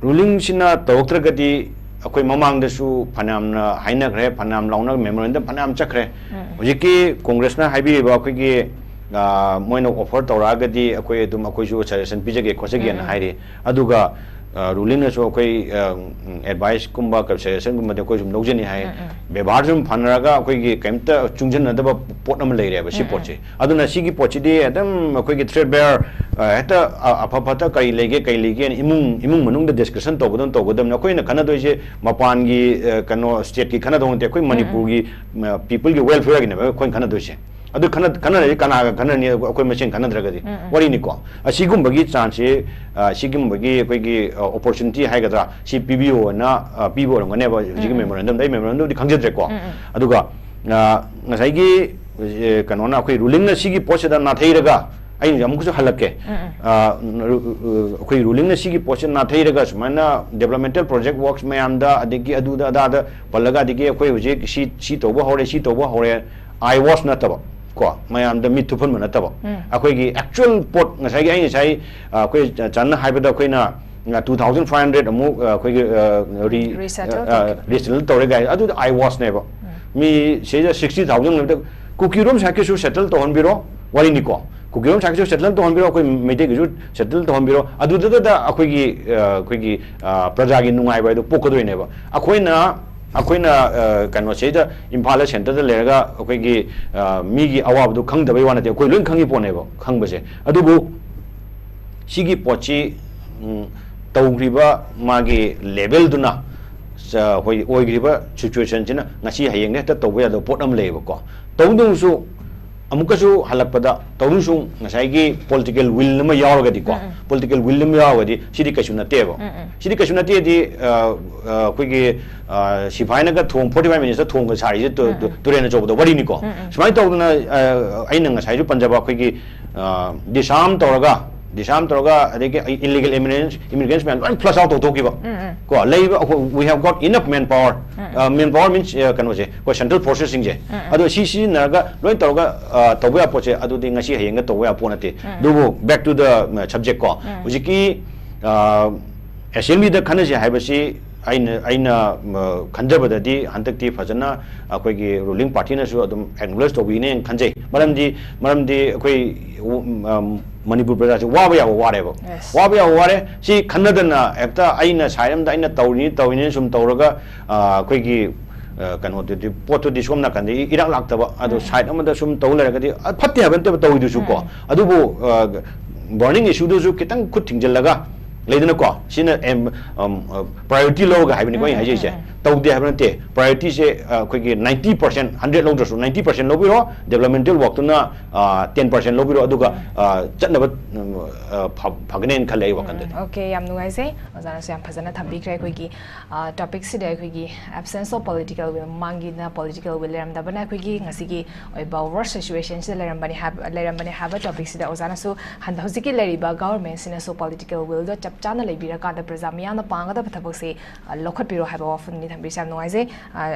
rulingꯁꯤꯅ ꯇꯧꯔꯛꯇ꯭ꯔꯒꯗꯤ, ꯑꯩꯈꯣꯏ ꯃꯃꯥꯡꯗꯁꯨ ꯐꯅꯌꯥꯝꯅ ꯍꯥꯏꯅꯈ꯭ꯔꯦ, ꯐꯅꯌꯥꯝ ꯂꯥꯎꯅ memorandum ꯐꯅꯌꯥꯝ ꯆꯠꯈ꯭ꯔꯦ꯫ ꯎꯝ, ꯎꯝ꯫ ꯍꯧꯖꯤꯛꯀꯤ Congressꯅ ꯍꯥꯏꯕꯤꯔꯤꯕ ꯑꯩꯈꯣꯏꯒꯤ, ꯑ, ꯃꯣꯏꯅ offer ꯇꯧꯔꯛꯑꯒꯗꯤ ꯑꯩꯈꯣꯏ ꯑꯗꯨꯝ, ꯑꯩꯈꯣꯏꯁꯨ suggestion ꯄꯤꯖꯒꯦ ꯈꯣꯠꯆꯒꯦꯅ ꯎꯝ, ꯎꯝ꯫ ꯍꯥꯏꯔꯤ꯫ ꯑꯗꯨꯒ, ꯑ, rulingꯅꯁꯨ ꯑꯩꯈꯣꯏ, ꯑ, ꯎꯝ, adviceꯀꯨꯝꯕ, suggestionꯒꯨꯝꯕꯗꯤ ꯑꯩꯈꯣꯏ ꯁꯨꯝ ꯂꯧꯖꯅꯤ ꯍꯥꯏ꯫ ꯎꯝ, ꯎꯝ꯫ ꯕꯦꯕꯥꯔ ꯁꯨꯝ ꯐꯅꯔꯒ ꯑꯩꯈꯣꯏꯒꯤ ꯀꯩꯝꯇ ꯆꯨꯡꯁꯤꯟꯅꯗꯕ ꯄꯣꯠ ꯑꯃ ꯂꯩꯔꯦꯕ ꯁꯤ ꯎꯝ, ꯎꯝ꯫ ꯄꯣꯠꯁꯦ꯫ ꯑꯗꯨꯅ ꯁꯤꯒꯤ ꯄꯣꯠꯁꯤꯗꯤ ꯑꯗꯨꯝ ꯑꯩꯈꯣꯏꯒꯤ thread bearer, ꯑ, ꯍꯦꯛꯇ, ꯑ, ꯑꯐ ꯐꯠꯇ ꯀꯔꯤ ꯂꯩꯒꯦ, ꯀꯔꯤ ꯂꯩꯒꯦꯅ ꯏꯃꯨꯡ, ꯏꯃꯨꯡ ꯃꯅꯨꯡꯗ discussion ꯇꯧꯒꯗꯧꯅ ꯇꯧꯒꯗꯕꯅꯤ꯫ ꯑꯩꯈꯣꯏꯅ ꯈꯟꯅꯗꯣꯏꯁꯦ ꯃꯄꯥꯟꯒꯤ, ꯑ, ꯀꯩꯅꯣ, stateꯀꯤ ꯈꯟꯅꯗꯧ ꯅꯠꯇꯦ, ꯑꯩꯈꯣꯏ ꯎꯝ, ꯎꯝ꯫ ꯃꯅꯤꯄꯨꯔꯒꯤ, ꯑ, peopleꯒꯤꯅꯦꯕ ꯑꯩꯈꯣꯏꯅ ꯈꯟꯅꯗꯣꯏꯁꯦ꯫ ꯑꯗꯨ ꯈꯟꯅ-, ꯈꯟꯅꯔꯗꯤ ꯀꯅꯥꯒ ꯈꯟꯅꯅꯤ? ꯑꯩꯈꯣꯏ ꯃꯁꯦꯟ ꯈꯟꯅꯗ꯭ꯔꯒꯗꯤ꯫ ꯎꯝ, ꯎꯝ꯫ ꯋꯥꯔꯤꯅꯤꯀꯣ꯫ ꯑꯁꯤꯒꯨꯝꯕꯒꯤ chanceꯁꯦ, ꯑ, ꯁꯤꯒꯨꯝꯕꯒꯤ ꯑꯩꯈꯣꯏꯒꯤ, ꯑ, opportunity ꯍꯥꯏꯒꯗ꯭ꯔꯥ, ꯁꯤ ꯄꯤꯕꯤꯌꯣꯅ, ꯑ, ꯄꯤꯕ ꯑꯣꯏꯔꯝꯒꯅꯦꯕ ꯍꯧꯖꯤꯛꯀꯤ ꯎꯝ, ꯎꯝ꯫ Memorandumꯗ꯫ ꯑꯩ memorandumꯗꯤ ꯈꯪꯖꯗ꯭ꯔꯦꯀꯣ꯫ ꯎꯝ, ꯎꯝ꯫ ꯑꯗꯨꯒ, ꯑ, ꯉꯁꯥꯏꯒꯤ, ꯑ, ꯀꯩꯅꯣꯅ, ꯑꯩꯈꯣꯏ rulingꯅ ꯁꯤꯒꯤ ꯄꯣꯠꯁꯤꯗ ꯅꯥꯊꯩꯔꯒ, ꯑꯩꯅ ꯑꯃꯨꯛꯀꯁꯨ ꯍꯜꯂꯛꯀꯦ꯫ ꯎꯝ, ꯎꯝ꯫ ꯑ, ꯔꯨ-, ꯑ, ꯑꯩꯈꯣꯏ rulingꯅ ꯁꯤꯒꯤ ꯄꯣꯠꯁꯤꯗ ꯅꯥꯊꯩꯔꯒ ꯁꯨꯃꯥꯏꯅ developmental project works ꯃꯌꯥꯝꯗ, ꯑꯗꯒꯤ ꯑꯗꯨꯗ ꯑꯗꯥꯗ ꯄꯜꯂꯒ, ꯑꯗꯒꯤ ꯑꯩꯈꯣꯏ ꯍꯧꯖꯤꯛ ꯁꯤ, ꯁꯤ ꯇꯧꯕ ꯍꯧꯔꯦ, ꯁꯤ ꯇꯧꯕ ꯍꯧꯔꯦ, eyewash ꯅꯠꯇꯕ, ꯀꯣ, ꯃꯌꯥꯝꯗ ꯃꯤꯠ ꯊꯨꯞꯍꯟꯕ ꯅꯠꯇꯕ, ꯎꯝ꯫ ꯑꯩꯈꯣꯏꯒꯤ actual ꯄꯣꯠ, ꯉꯁꯥꯏꯒꯤ ꯑꯩ ꯉꯁꯥꯏ, ꯑ, ꯑꯩꯈꯣꯏ ꯆ-, ꯆꯟꯅ ꯍꯥꯏꯕꯗ ꯑꯩꯈꯣꯏꯅ, ꯑ, two thousand five hundred ꯑꯃꯨꯛ, ꯑ, ꯑꯩꯈꯣꯏꯒꯤ, ꯑ, re-, Resettle ꯑ, ꯑ, ꯇꯧꯈꯤꯕ꯫ Resettle ꯇꯧꯔꯦ ꯀꯥꯏ, ꯑꯗꯨꯗꯤ eyewash ꯅꯦꯕ꯫ ꯎꯝ꯫ ꯃꯤ ꯁꯤꯗ sixty thousand ꯂꯩꯕꯗ ꯀꯨꯀꯤꯔꯣꯝ side ꯀꯤꯁꯨ settle ꯇꯧꯍꯟꯕꯤꯔꯣ, ꯋꯥꯔꯤꯅꯤꯀꯣ꯫ ꯀꯨꯀꯤꯔꯣꯝ side ꯀꯤꯁꯨ settle ꯇꯧꯍꯟꯕꯤꯔꯣ, ꯑꯩꯈꯣꯏ ꯃꯩꯇꯩꯒꯤꯁꯨ settle ꯇꯧꯍꯟꯕꯤꯔꯣ꯫ ꯑꯗꯨꯗꯨꯗ ꯑꯩꯈꯣꯏꯒꯤ, ꯑ, ꯑꯩꯈꯣꯏꯒꯤ, ꯑ, ꯄ꯭ꯔꯖꯥꯒꯤ ꯅꯨꯡꯉꯥꯏꯕ ꯍꯥꯏꯗꯣ ꯄꯣꯛꯀꯗꯣꯏꯅꯦꯕ꯫ ꯑꯩꯈꯣꯏꯅ ꯑꯩꯈꯣꯏꯅ ꯑ, ꯀꯩꯅꯣꯁꯤꯗ ꯏꯝꯐꯥꯜꯗ ꯁꯦꯟꯇꯔꯗ ꯂꯩꯔꯒ ꯑꯩꯈꯣꯏꯒꯤ ꯑ, ꯃꯤꯒꯤ ꯑꯋꯥꯕꯗꯨ ꯈꯪꯗꯕꯩ ꯋꯥ ꯅꯠꯇꯦ, ꯑꯩꯈꯣꯏ ꯂꯣꯏ ꯈꯪꯉꯤ ꯄꯣꯠꯅꯦꯕ ꯈꯪꯕꯁꯦ꯫ ꯑꯗꯨꯕꯨ ꯁꯤꯒꯤ ꯄꯣꯠꯁꯤ ꯎꯝ, ꯇꯧꯈ꯭ꯔꯤꯕ ꯃꯥꯒꯤ ꯂꯦꯚꯦꯜꯗꯨꯅ ꯆ- ꯑꯩꯈꯣꯏ ꯑꯣꯏꯈ꯭ꯔꯤꯕ ꯁꯤꯆꯨꯋꯦꯁꯟꯁꯤꯅ ꯉꯁꯤ ꯍꯌꯦꯡꯗ ꯍꯦꯛꯇ ꯇꯧꯕ ꯌꯥꯗꯕ ꯄꯣꯠ ꯑꯃ ꯂꯩꯌꯦꯕꯀꯣ꯫ ꯇꯧꯗꯨꯅꯁꯨ ꯑꯃꯨꯛꯀꯁꯨ ꯍꯜꯂꯛꯄꯗ ꯇꯧꯗꯨꯅꯁꯨ ꯉꯁꯥꯏꯒꯤ ꯄꯣꯂꯤꯇꯤꯀꯦꯜ ꯋꯤꯜ ꯑꯃ ꯌꯥꯎꯔꯒꯗꯤꯀꯣ, ꯄꯣꯂꯤꯇꯤꯀꯦꯜ ꯋꯤꯜ ꯑꯃ ꯌꯥꯎꯔꯒꯗꯤ ꯁꯤꯗꯤ ꯀꯩꯁꯨ ꯅꯠꯇꯦꯕ꯫ ꯁꯤꯗꯤ ꯀꯩꯁꯨ ꯅꯠꯇꯦꯗꯤ ꯑ, ꯑ, ꯑꯩꯈꯣꯏꯒꯤ ꯑ, ꯁꯤꯐꯥꯏꯅꯒ ꯊꯣꯡ ꯐꯣꯔꯇꯤ ꯐꯥꯏꯚ ꯃꯤꯅꯤꯠꯁꯇ ꯊꯣꯡꯒ ꯁꯥꯔꯤꯁꯦ ꯇꯨ- ꯇꯨ- ꯇꯨꯔꯦꯟ ꯑꯆꯧꯕꯗ ꯋꯥꯔꯤꯅꯤꯀꯣ꯫ ꯁꯨꯃꯥꯏꯅ ꯇꯧꯗꯅ ꯑ, ꯑꯩꯅ ꯉꯁꯥꯏꯁꯨ ꯄꯟꯖꯕ ꯑꯩꯈꯣꯏꯒꯤ ꯗꯤꯁꯥꯔꯝ ꯇꯧꯔꯒ ꯗꯤꯁꯥꯔꯝ ꯇꯧꯔꯒ ꯑꯗꯒꯤ ꯏꯂꯤꯒꯦꯜ ꯏꯃꯤꯒ꯭ꯔꯦꯟꯁ ꯏꯃꯤꯒ꯭ꯔꯦꯟꯁ ꯃꯌꯥꯝ ꯂꯣꯏ ꯐ꯭ꯂꯁ ꯑꯥꯎꯠ ꯇꯧꯊꯣꯛꯈꯤꯕ ꯀꯣ꯫ ꯂꯩꯕ ꯑꯩꯈꯣꯏ we have got enough manpower, manpower means ꯀꯩꯅꯣꯁꯦ, ꯑꯩꯈꯣꯏ ꯁꯦꯟꯇ꯭ꯔꯦꯜ ꯐꯣꯔꯁꯦꯁꯁꯤꯡꯁꯦ ꯑꯗꯣ ꯁꯤ ꯁꯤꯖꯤꯟꯅꯔꯒ ꯂꯣꯏ ꯇꯧꯔꯒ ꯑ, ꯇꯧꯕ ꯌꯥꯕ ꯄꯣꯠꯁꯦ ꯑꯗꯨꯗꯤ ꯉꯁꯤ ꯍꯌꯦꯡꯗ ꯇꯧꯕ ꯌꯥꯕ ꯄꯣꯠ ꯅꯠꯇꯦ꯫ ꯑꯗꯨꯕꯨ back to the subject ꯀꯣ, ꯍꯧꯖꯤꯛꯀꯤ ꯑ, ꯑꯦꯁꯦꯝꯕ꯭ꯂꯤꯗ ꯈꯟꯅꯁꯦ ꯍꯥꯏꯕꯁꯤ ꯑꯩꯅ ꯑꯩꯅ ꯈꯟꯖꯕꯗꯗꯤ ꯍꯟꯗꯛꯇꯤ ꯐꯖꯅ ꯑꯩꯈꯣꯏꯒꯤ ꯔꯨꯂꯤꯡ ꯄꯥꯔꯇꯤꯅꯁꯨ ꯑꯗꯨꯝ ꯑꯦꯛꯅꯣꯂꯦꯖ ꯇꯧꯕꯤꯅꯦꯅ ꯈꯟꯖꯩ꯫ ꯃꯔꯝꯗꯤ ꯃꯔꯝꯗꯤ ꯑꯩꯈꯣꯏ ꯎ- ꯎꯝ, ꯃꯅꯤꯄꯨꯔ ꯄ꯭ꯔꯖꯥꯁꯦ ꯋꯥꯕ ꯌꯥꯕ ꯋꯥꯔꯦꯕ꯫ ꯋꯥꯕ ꯌꯥꯕ ꯋꯥꯔꯦ꯫ ꯁꯤ ꯈꯟꯅꯗꯅ ꯍꯦꯛꯇ ꯑꯩꯅ ꯁꯥꯏꯠ ꯑꯃꯗ ꯑꯩꯅ ꯇꯧꯔꯤꯅꯤ ꯇꯧꯔꯤꯅꯤ ꯁꯨꯝ ꯇꯧꯔꯒ ꯑ, ꯑꯩꯈꯣꯏꯒꯤ ꯑ, ꯀꯩꯅꯣꯗꯨꯗꯤ ꯄꯣꯠꯇꯨꯗꯤ ꯁꯣꯝ ꯅꯥꯀꯟꯗ ꯏ- ꯏꯔꯥꯛ ꯂꯥꯛꯇꯕ ꯑꯗꯣ ꯁꯥꯏꯠ ꯑꯃꯗ ꯁꯨꯝ ꯇꯧ ꯂꯩꯔꯒꯗꯤ ꯑ, ꯐꯠꯇꯦ ꯍꯥꯏꯕ ꯅꯠꯇꯦꯕ ꯇꯧꯔꯤꯗꯨꯁꯨ ꯀꯣ꯫ ꯑꯗꯨꯕꯨ ꯕꯔꯅꯤꯡ ꯏꯁꯨꯗꯨꯁꯨ ꯈꯤꯇꯪ ꯈꯨꯠ ꯊꯤꯡꯖꯤꯜꯂꯒ ꯂꯩꯗꯅꯀꯣ, ꯁꯤꯅ ꯄ꯭ꯔꯥꯏꯌꯣꯔꯤꯇꯤ ꯂꯧꯔꯒ ꯍꯥꯏꯕꯅꯤꯀꯣ ꯑꯩꯅ ꯍꯥꯏꯖꯩꯁꯦ꯫ ꯇꯧꯗꯦ ꯍꯥꯏꯕ ꯅꯠꯇꯦ꯫ ꯄ꯭ꯔꯥꯏꯌꯣꯔꯤꯇꯤꯁꯦ ꯑ, ꯑꯩꯈꯣꯏꯒꯤ ꯅꯥꯏꯟꯇꯤ ꯄꯔꯁꯦꯟ, ꯍꯟꯗ꯭ꯔꯦꯠ ꯂꯧꯗ꯭ꯔꯁꯨ ꯅꯥꯏꯟꯇꯤ ꯄꯔꯁꯦꯟ ꯂꯧꯕꯤꯔꯣ, ꯗꯦꯕꯂꯞꯃꯦꯟꯇꯦꯜ ꯋꯥꯛꯇꯨꯅ ꯇꯦꯟ ꯄꯔꯁꯦꯟ ꯂꯧꯕꯤꯔꯣ, ꯑꯗꯨꯒ ꯑ, ꯆꯠꯅꯕ ꯎꯝ, ꯑ, ꯐ- ꯐꯒꯅꯦꯅ ꯈꯜꯂꯦ ꯑꯩ ꯋꯥꯈꯜꯗꯗꯤ꯫ ꯑꯣꯀꯦ, ꯌꯥꯝ ꯅꯨꯡꯉꯥꯏꯖꯩ ꯑꯣꯖꯥꯅꯁꯨ ꯌꯥꯝ ꯐꯖꯅ ꯊꯝꯕꯤꯈ꯭ꯔꯦ꯫ ꯑꯩꯈꯣꯏꯒꯤ ꯇꯣꯄꯤꯛꯁꯤꯗ ꯑꯩꯈꯣꯏꯒꯤ absence of political will, ꯃꯃꯥꯡꯒꯤꯅ political will ꯂꯩꯔꯝꯗꯕꯅ ꯑꯩꯈꯣꯏꯒꯤ ꯉꯁꯤꯒꯤ ꯑꯣꯏꯕ worst situation ꯁꯤꯗ ꯂꯩꯔꯝꯕꯅꯤ ꯍꯥꯏꯕ ꯂꯩꯔꯝꯕꯅꯤ ꯍꯥꯏꯕ ꯇꯣꯄꯤꯛꯁꯤꯗ ꯑꯣꯖꯥꯅꯁꯨ ꯍꯟꯗꯛ ꯍꯧꯖꯤꯛꯀꯤ ꯂꯩꯔꯤꯕ ꯒꯚꯔꯟꯃꯦꯟꯁꯤꯅꯁꯨ political will ꯗꯣ ꯆꯞ ꯆꯥꯅ ꯂꯩꯕꯤꯔꯀꯥꯟꯗ ꯄ꯭ꯔꯖꯥ ꯃꯤꯌꯥꯝꯅ ꯄꯥꯡꯒꯗꯕ ꯊꯕꯛꯁꯤ ꯑ, ꯂꯧꯈꯠꯄꯤꯔꯣ ꯍꯥꯏꯕ ꯋꯥꯐꯝꯅꯤ ꯊꯝꯕꯤꯔꯤꯁꯦ꯫ ꯌꯥꯝ ꯅꯨꯡꯉꯥꯏꯖꯩ꯫ ꯑ,